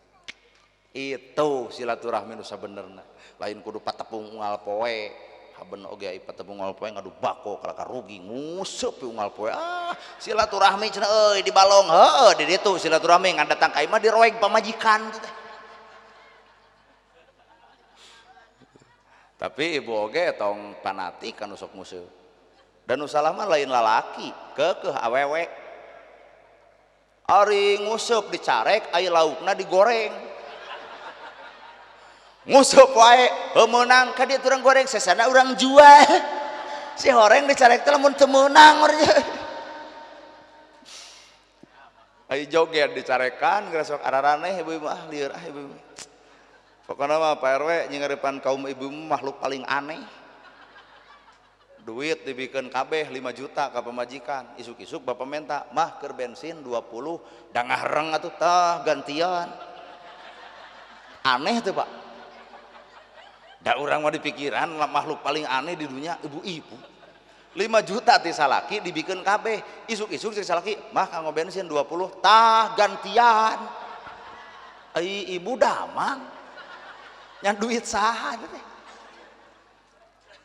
Itu silaturahmi nu sabenerna lain kudu patepung unggal poe haben oge ai patepung unggal poe ngadu bako kalaka rugi nguseup unggal poe ah silaturahmi cenah euy di balong heueuh di ditu silaturahmi ngan datang ka imah diroeg pamajikan teh. Tapi ibu oge tong fanatik anu sok nguseup dan nu salah mah lain lalaki keukeuh awewe ari nguseup dicarek ai laukna digoreng nguseup wae heuh meunang ka dieu urang goreng sesana urang jual si horeng dicarek teh lamun teu meunang ai joget dicarekan geus sok araraneh ibu mah lieur ah ibu. Pokoknya mah Pak RW nyingarepan kaum ibu makhluk paling aneh. Duit dibikin kabeh 5 juta ka pamajikan, isuk-isuk bapak minta mah keur bensin 20, dangahreng atuh tah gantian. Aneh tuh Pak. Da urang mah dipikiran makhluk paling aneh di dunia ibu-ibu. 5 juta ti salaki dibikin kabeh, isuk-isuk si salaki mah kanggo bensin 20 tah gantian. Ai ibu damang nya duit saha teh.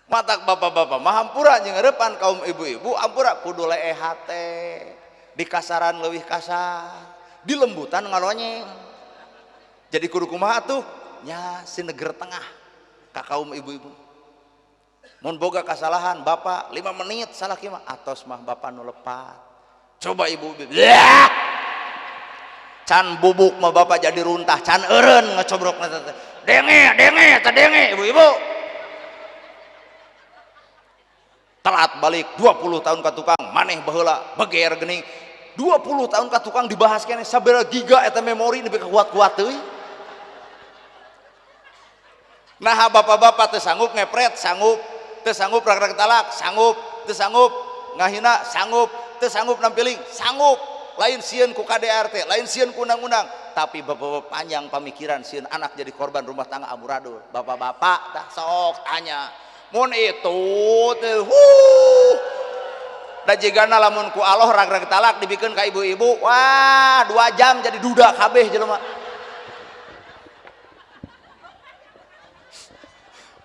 Matak bapak-bapak mah hampura jeung heurepan kaum ibu-ibu hampura kudu leeh hate, di kasaran leuwih kasar, di lembutan ngalonyeng. Jadi kudu kumaha tuh nya sineger tengah ka kaum ibu-ibu. Mun boga kasalahan bapak 5 menit salah mah atos mah bapak nu lepat. Coba ibu ya. Can bubuk mah bapak jadi runtah, can eureun ngacobrokna teh. Denge, denge, teh denge ibu-ibu. Telat balik 20 tahun ka tukang, maneh baheula beger geuning. 20 tahun ka tukang dibahas keneh sabaraha giga eta memori nepi ka kuat-kuat teuing. Nah bapak-bapak teu sanggup ngepret, sanggup, teu sanggup rag-rag talak, sanggup, teu sanggup ngahina, sanggup, teu sanggup nampiling, sanggup. Lain sieun ku KDRT, lain sieun ku undang-undang, tapi bapak-bapak panjang pamikiran sieun anak jadi korban rumah tangga amburadul. Bapak-bapak tah sok tanya. Mun itu teh huh. Da jigana lamun ku Allah rag-rag talak dibikeun ka ibu-ibu, wah 2 jam jadi duda kabeh jelema.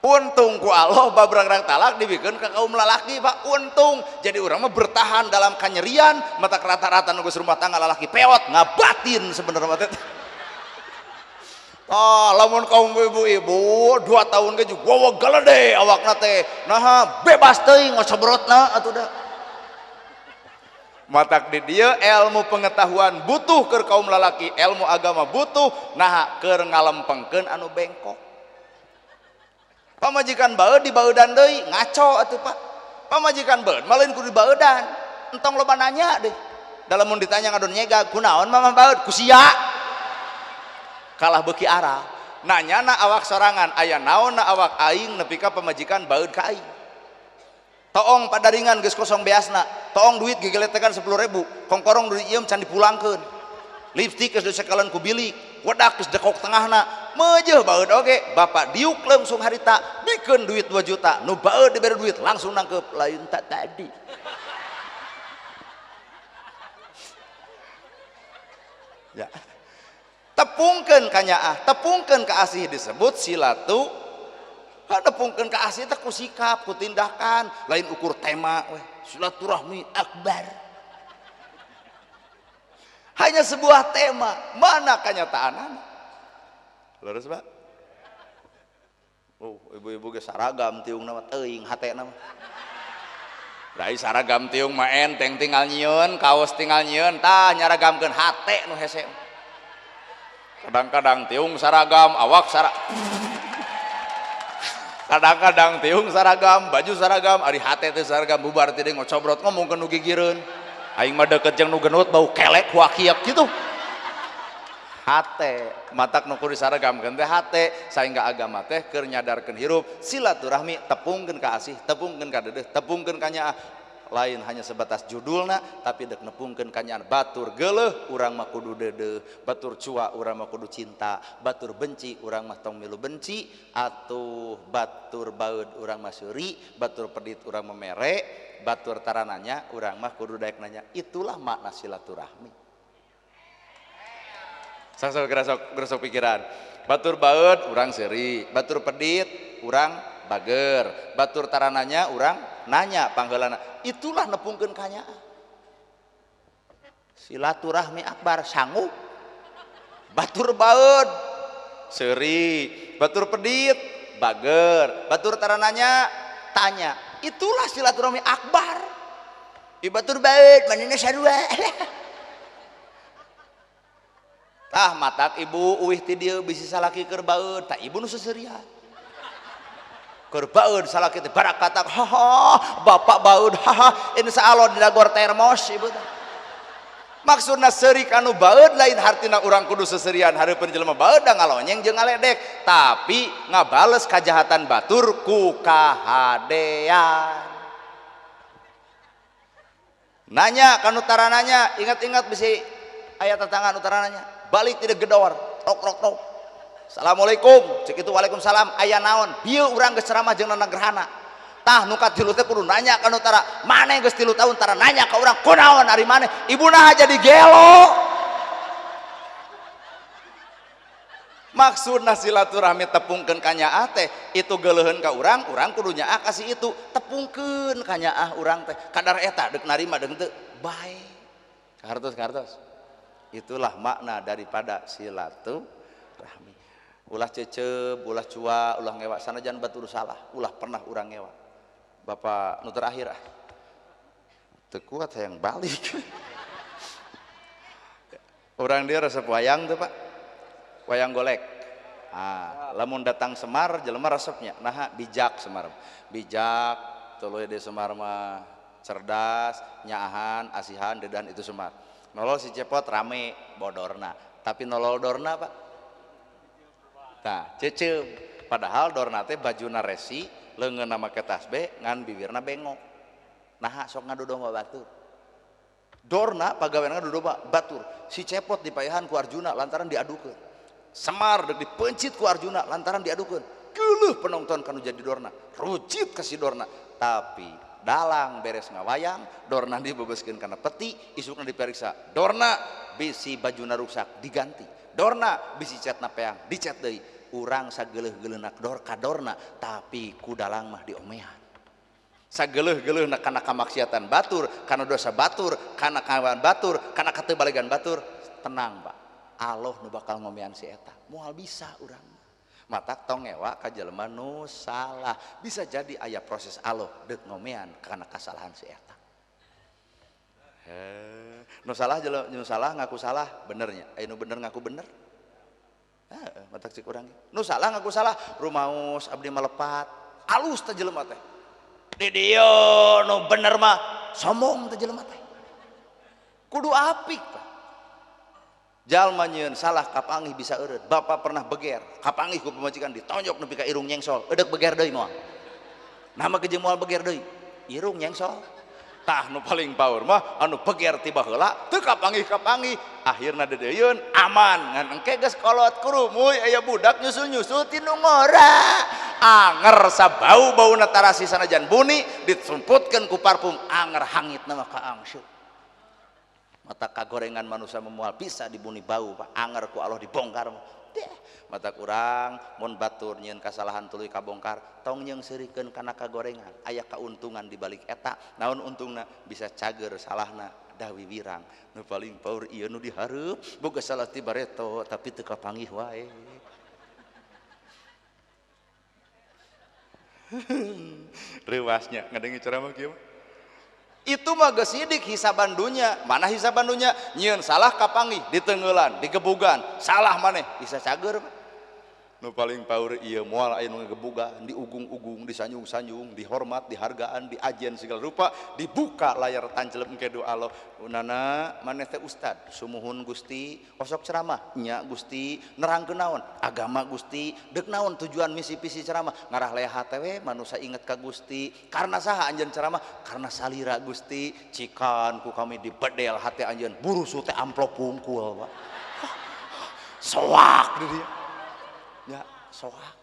Untung ku Allah babrang talak dibikeun ka kaum lalaki Pak, untung jadi urang mah bertahan dalam kanyerian, mata rata-rata nu geus rumah tangga lalaki peot ngabatin sebenarnya teh. Oh, lamun kaum ibu-ibu 2 tahun ge juga wawa galede awakna teh. Naha bebas teuing ngocobrotna atuh da. Matak di dieu ilmu pengetahuan butuh keur kaum lalaki, ilmu agama butuh naha keur ngalempengkeun anu bengkok. Pamajikan baeud dibaeudan deui ngaco atuh Pak. Pamajikan baeud mah lain kudu dibaeudan, entong loba nanya deh. Da lamun ditanya ngadon nyega kunaon mah baeud ku sia. Kalah beuki arah. Nanyana awak sorangan aya naonna awak aing nepi ka pamajikan baeud ka aing. Toong padaringan geus kosong beasna, toong duit gegeletekan 10.000, kongkorong duit ieu can dipulangkeun. Lipstik geus disekalan ku bilik, wedak geus dekok tengahna, meujeuh baeud oge, bapak diuk langsung harita, bikeun duit 2 juta, nu baeud dibere duit langsung nangkep, lain tak tadi. Ya. Tepungkeun ka nyaah, tepungkeun ka asih disebut silatu. Tepungkeun ka asih teh ku sikap, ku tindakan, lain ukur tema weh, silaturahmi akbar. Hanya sebuah tema, mana kenyataanana? Leres Pak? Oh, ibu-ibu ge saragam tiung nama teuing hatena mah. Rai saragam tiung mah enteng tinggal nyieun, kaos tinggal nyieun, tah nyaragamkeun hate nu hese. Kadang-kadang tiung saragam, awak kadang-kadang tiung saragam, baju saragam, ari hate teh saragam bubar teh ngocobrot ngomongkeun nu gigireun. Aing mah deket jeung nu genut bau kelek wakiak gitu. Hate matak nu kudu disaragamkeun teh hate, saengga agama teh keur nyadarkeun hirup, silaturahmi tepungkeun ka asih, tepungkeun ka dedeh, tepungkeun ka nyaah. Lain hanya sebatas judulna tapi dek nepungkeun ka nyaah. Batur geuleuh urang mah kudu deudeuh, batur cua urang mah kudu cinta, batur benci urang mah tong milu benci, atuh batur baeud urang mah seuri, batur pedit urang mah mere, batur tarananya urang mah kudu daek nanya. Itulah makna silaturahmi. Sok gerasok pikiran. Batur baeud urang seuri, batur pedit urang bager, batur tarananya urang nanya pangheulana. Itulah nepungkeun ka nyaah. Silaturahmi akbar sanggup. Batur baeud seuri, batur pedit bager, batur tarananya tanya. Itulah silaturahmi akbar. I batur baeud manehna sarua. Tah matak ibu uih ti dieu bisi salaki keur baeud, tah ibu nu seuseurian. Keur baeud salaki teh barakatak, haha, bapak baeud, haha, insyaallah didagor termos ibu teh. Maksudna seuri kanu baeud lain hartina urang kudu seserian hareupeun jelema baeud da ngalonyeng jeung ngaledek, tapi ngabales kajahatan batur ku kahadean. Nanya kanu tarananya, ingat-ingat bisi aya tetangan utarananya, balik tidak gedor, tok tok tok. Assalamualaikum, cek itu waalaikumsalam, aya naon? Bieu urang geus ceramah jeung nana gerhana. Tah nu katilu teh kudu nanya ka nu tara, maneh geus 3 tahun tara nanya ka urang kunaon ari maneh? Ibuna jadi gelo. Maksudna silaturahmi tepungkeun ka nyaah teh itu geuleuheun ka urang, urang kudu nyaah ka si itu, tepungkeun ka nyaah urang teh. Kadar eta deuk narima deuk teu, bae. Kartos-kartos. Itulah makna daripada silaturahmi. Ulah cecep, ulah cua, ulah ngewa, sanajan batur salah, ulah pernah urang ngewa. Bapak nu terakhir ah. Teu kuat hayang balik. Urang dia resep wayang tuh Pak. Wayang golek. Ah, lamun datang Semar jelema resepnya. Naha bijak Semar. Bijak tuluy di Semar mah cerdas, nyaahan, asihan, dedan itu Semar. Nolol si Cepot rame bodorna, tapi nolol dorna Pak. Tah, cecep. Padahal dorna teh bajuna resi, leungeunna make tasbih ngan bibirna bengok. Naha sok ngadu domba batur. Dorna pagawean ngadu domba batur. Si Cepot dipayahan ku Arjuna lantaran diadukeun. Semar deuk dipencit ku Arjuna lantaran diadukeun. Geuleuh penonton kanu jadi dorna, rujit ka si dorna. Tapi dalang beres ngawayang, dorna dibebeskeun kana peti, isukna diperiksa. Dorna bisi bajuna ruksak diganti. Dorna bisi catna peang dicet deui. Urang sageuleuh-geuleuhna dor ka dorna, tapi ku dalang mah diomean. Sageuleuh-geuleuhna kana kamaksiatan batur, kana dosa batur, kana kawan batur, kana katebalegan batur. Tenang Pak, Allah nu bakal ngomean si eta. Moal bisa urang. Matak tong ngewa ka jelema nu salah. Bisa jadi aya proses Allah deuk ngomean kana kasalahan si eta. Nu salah jelema nu salah ngaku salah, benernya. Aya nu bener ngaku bener. Heeh, matak cik urang. Nu salah ngaku salah, rumaos abdi mah lepat. Alus teh jelema teh. Di dieu nu bener mah sombong teh jelema teh. Kudu apik Pak. Jalma nyieun salah kapanggih bisa eureut. Bapak pernah beger, kapanggih ku pamajikan ditonjok nepi ka irung nyengsol, eudek beger deui moal. Nama ke jeung moal beger deui, irung nyengsol. Tah nu paling power mah anu beger ti baheula teu kapanggih-kapanggih, akhirna deudeuyeun aman ngan engke geus kolot kurumuy aya budak nyusul-nyusul ti nu ngora. Anger sabau-bauna tarasi sanajan buni disumputkeun ku parfum anger hangitna mah kaangseut. Mata kagorengan manusia memual bisa dibuni bau Pak, anger ku Allah dibongkar. Deh, mata kurang mun batur nyieun kasalahan tuluy kabongkar, tong nyeung seurikeun kana kagorengan, aya kauntungan di balik eta. Naon untungna? Bisa cager salahna dawi wirang. Nu paling power ieu nu dihareup, boga salah ti bareto tapi teu kapanggih wae. Reuasnya ngadengi ceramah kieu mah. Itu mah geus sidik hisaban dunya. Mana hisaban dunya? Nyieun salah kapanggih, ditenggelan, digebugan, salah maneh bisa cager Pak. Nu paling power ieu moal aya nu ngegebugan, diugung-ugung, disanjung-sanjung, dihormat, dihargaan, diajen segala rupa, dibuka layar tancelep engke doa Allah. Unana maneh teh ustad, sumuhun Gusti, osok ceramah nya Gusti, nerangkeun naon? Agama Gusti, deuk naon tujuan misi visi ceramah? Ngarah leha hate we manusia inget ka Gusti. Karena saha anjeun ceramah? Karena salira Gusti, cikan ku kami dibedel hate anjeun, burusu teh amplop pungkul Pak. Soak di dieu. Ya, soak.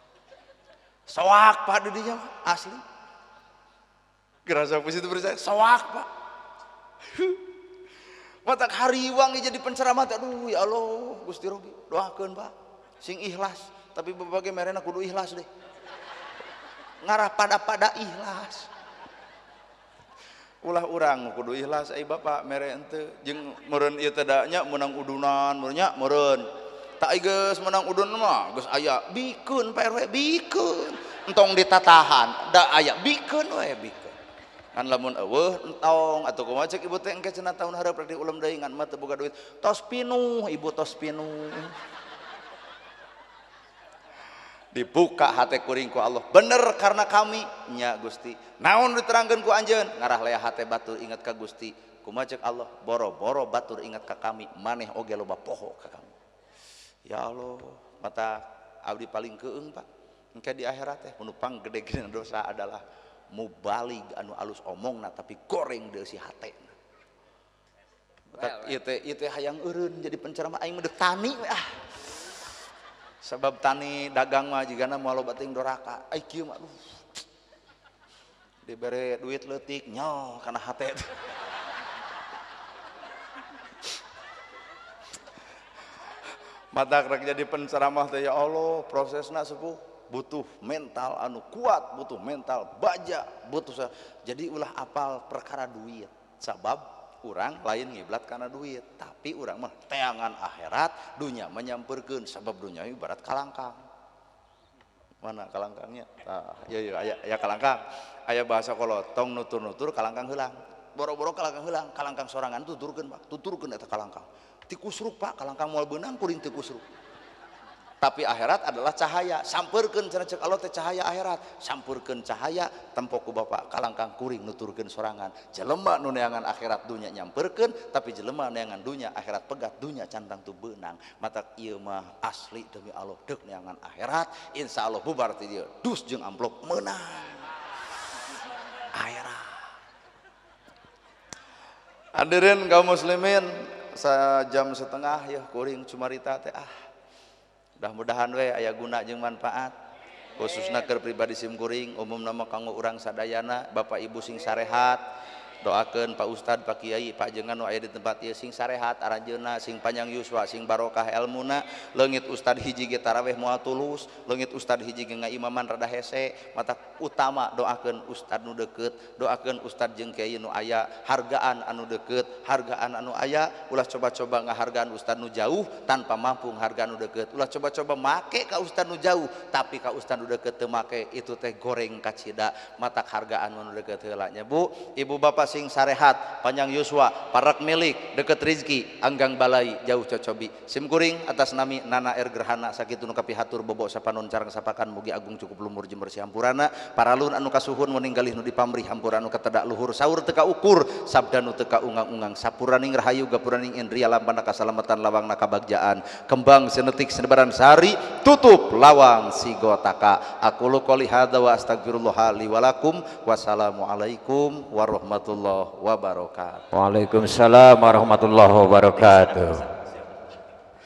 Soak Pak di dinya asli. Gerasa puisi itu percaya, soak Pak. Matak hariwang jadi penceramah teh, aduh ya Allah, Gusti Robi, doakeun Pak. Sing ikhlas, tapi berbagai merena kudu ikhlas deh. Ngarah pada-pada ikhlas. Ulah urang kudu ikhlas ai Bapak mere henteu jeung meureun ieu teh da nya meunang udunan, meureun nya meureun. Tak geus menang udun mah geus aya bikeun Pak RW bikeun entong ditatahan da aya bikeun we bikeun ngan lamun eueuh entong atuh kumaha cek ibu teh engke cenah taun hareup rek diulem deui ngan mah teu boga duit tos pinuh ibu tos pinuh. Dibuka hate kuring ku Allah. Bener karena kami nya Gusti. Naon diterangkeun ku anjeun? Ngarah lea hate batur ingat ka Gusti. Kumaha ceuk Allah? Boro-boro batur ingat ka kami, maneh oge loba poho ka kami. Ya Allah, mata abdi paling keung Pak. Engke di akhirat teh nu panggede-gedena dosa adalah mubalig anu alus omongna tapi goreng deui si hatena. Ieu teh ieu teh hayang eureun jadi penceramah aing mah deuk tani we ah. Sebab tani dagang mah jigana moal loba teuing doraka. Ai kieu mah aduh. Dibere duit leutik nyol kana hate. Mata rek jadi penceramah teh ya Allah, prosesna sepuh butuh mental anu kuat, butuh mental baja, butuh jadi ulah apal perkara duit. Sabab urang lain ngiblat karena duit, tapi urang mah teangan akhirat, dunya menyamperkeun sabab dunya ibarat kalangkang. Mana kalangkangnya? Tah, ieu ieu aya aya kalangkang. Aya bahasa kolot, tong nutur-nutur kalangkang heulang. Boro-boro kalangkang heulang, kalangkang sorangan tuturkeun Pak, tuturkeun eta kalangkang. Tikusruk Pak, kalangkang moal beunang kuring tikusruk. Tapi akhirat adalah cahaya, sampeurkeun cenah ceuk Allah teh cahaya akhirat, sampeurkeun cahaya tempo ku bapak kalangkang kuring nuturkeun sorangan. Jelema nu neangan akhirat dunya nyamperkeun, tapi jelema neangan dunya akhirat pegat dunya cantang tu beunang. Matak ieu mah asli demi Allah deuk neangan akhirat, insyaallah bubar ti dieu dus jeung amplop meunang. Akhirat. Hadirin kaum muslimin, sejam setengah ya kuring cumarita teh ah. Mudah-mudahan we aya guna jeung manfaat khususna keur pribadi sim kuring, umumna mah kanggo urang sadayana, bapak ibu sing sarehat, doakeun Pak Ustad, Pak Kiai, Pak jengan nu aya di tempat ieu sing sarehat aranjeunna, sing panjang yuswa, sing barokah elmuna. Leungit ustad hiji ge taraweh moal tulus, leungit ustad hiji ge ngaimaman rada hese. Mata utama doakeun ustad nu deukeut, doakeun ustad jeung kiai nu aya, hargaan anu deukeut, hargaan anu aya. Ulah coba-coba ngahargaan ustad nu jauh tanpa mampu ngahargaan nu deukeut. Ulah coba-coba make ka ustad nu jauh tapi ka ustad nu deukeut teu make, itu teh goreng kacida. Mata hargaan nu deukeut heula nya Bu, ibu bapak sing sarehat, panjang yuswa, parak milik, deket rizki, anggang balai, jauh cocobi. Sim kuring atas nami Nana R Gerhana sakitu nu kapihatur bobok sapanon carang sapakan mugi agung cukup lumur jember sihampurana, paralun anu kasuhun meninggalih nu dipamrih hampura anu katedak luhur saur teka ukur sabda nu teka ungang-ungang sapuraning rahayu gapuraning indria lampana kasalamatan lawangna kabagjaan kembang senetik senebaran sari tutup lawang sigotaka. Aku lu qouli hadza wa astagfirullah li wa lakum. Wassalamualaikum warahmatullahi wabarakatuh. Waalaikumsalam warahmatullahi wabarakatuh.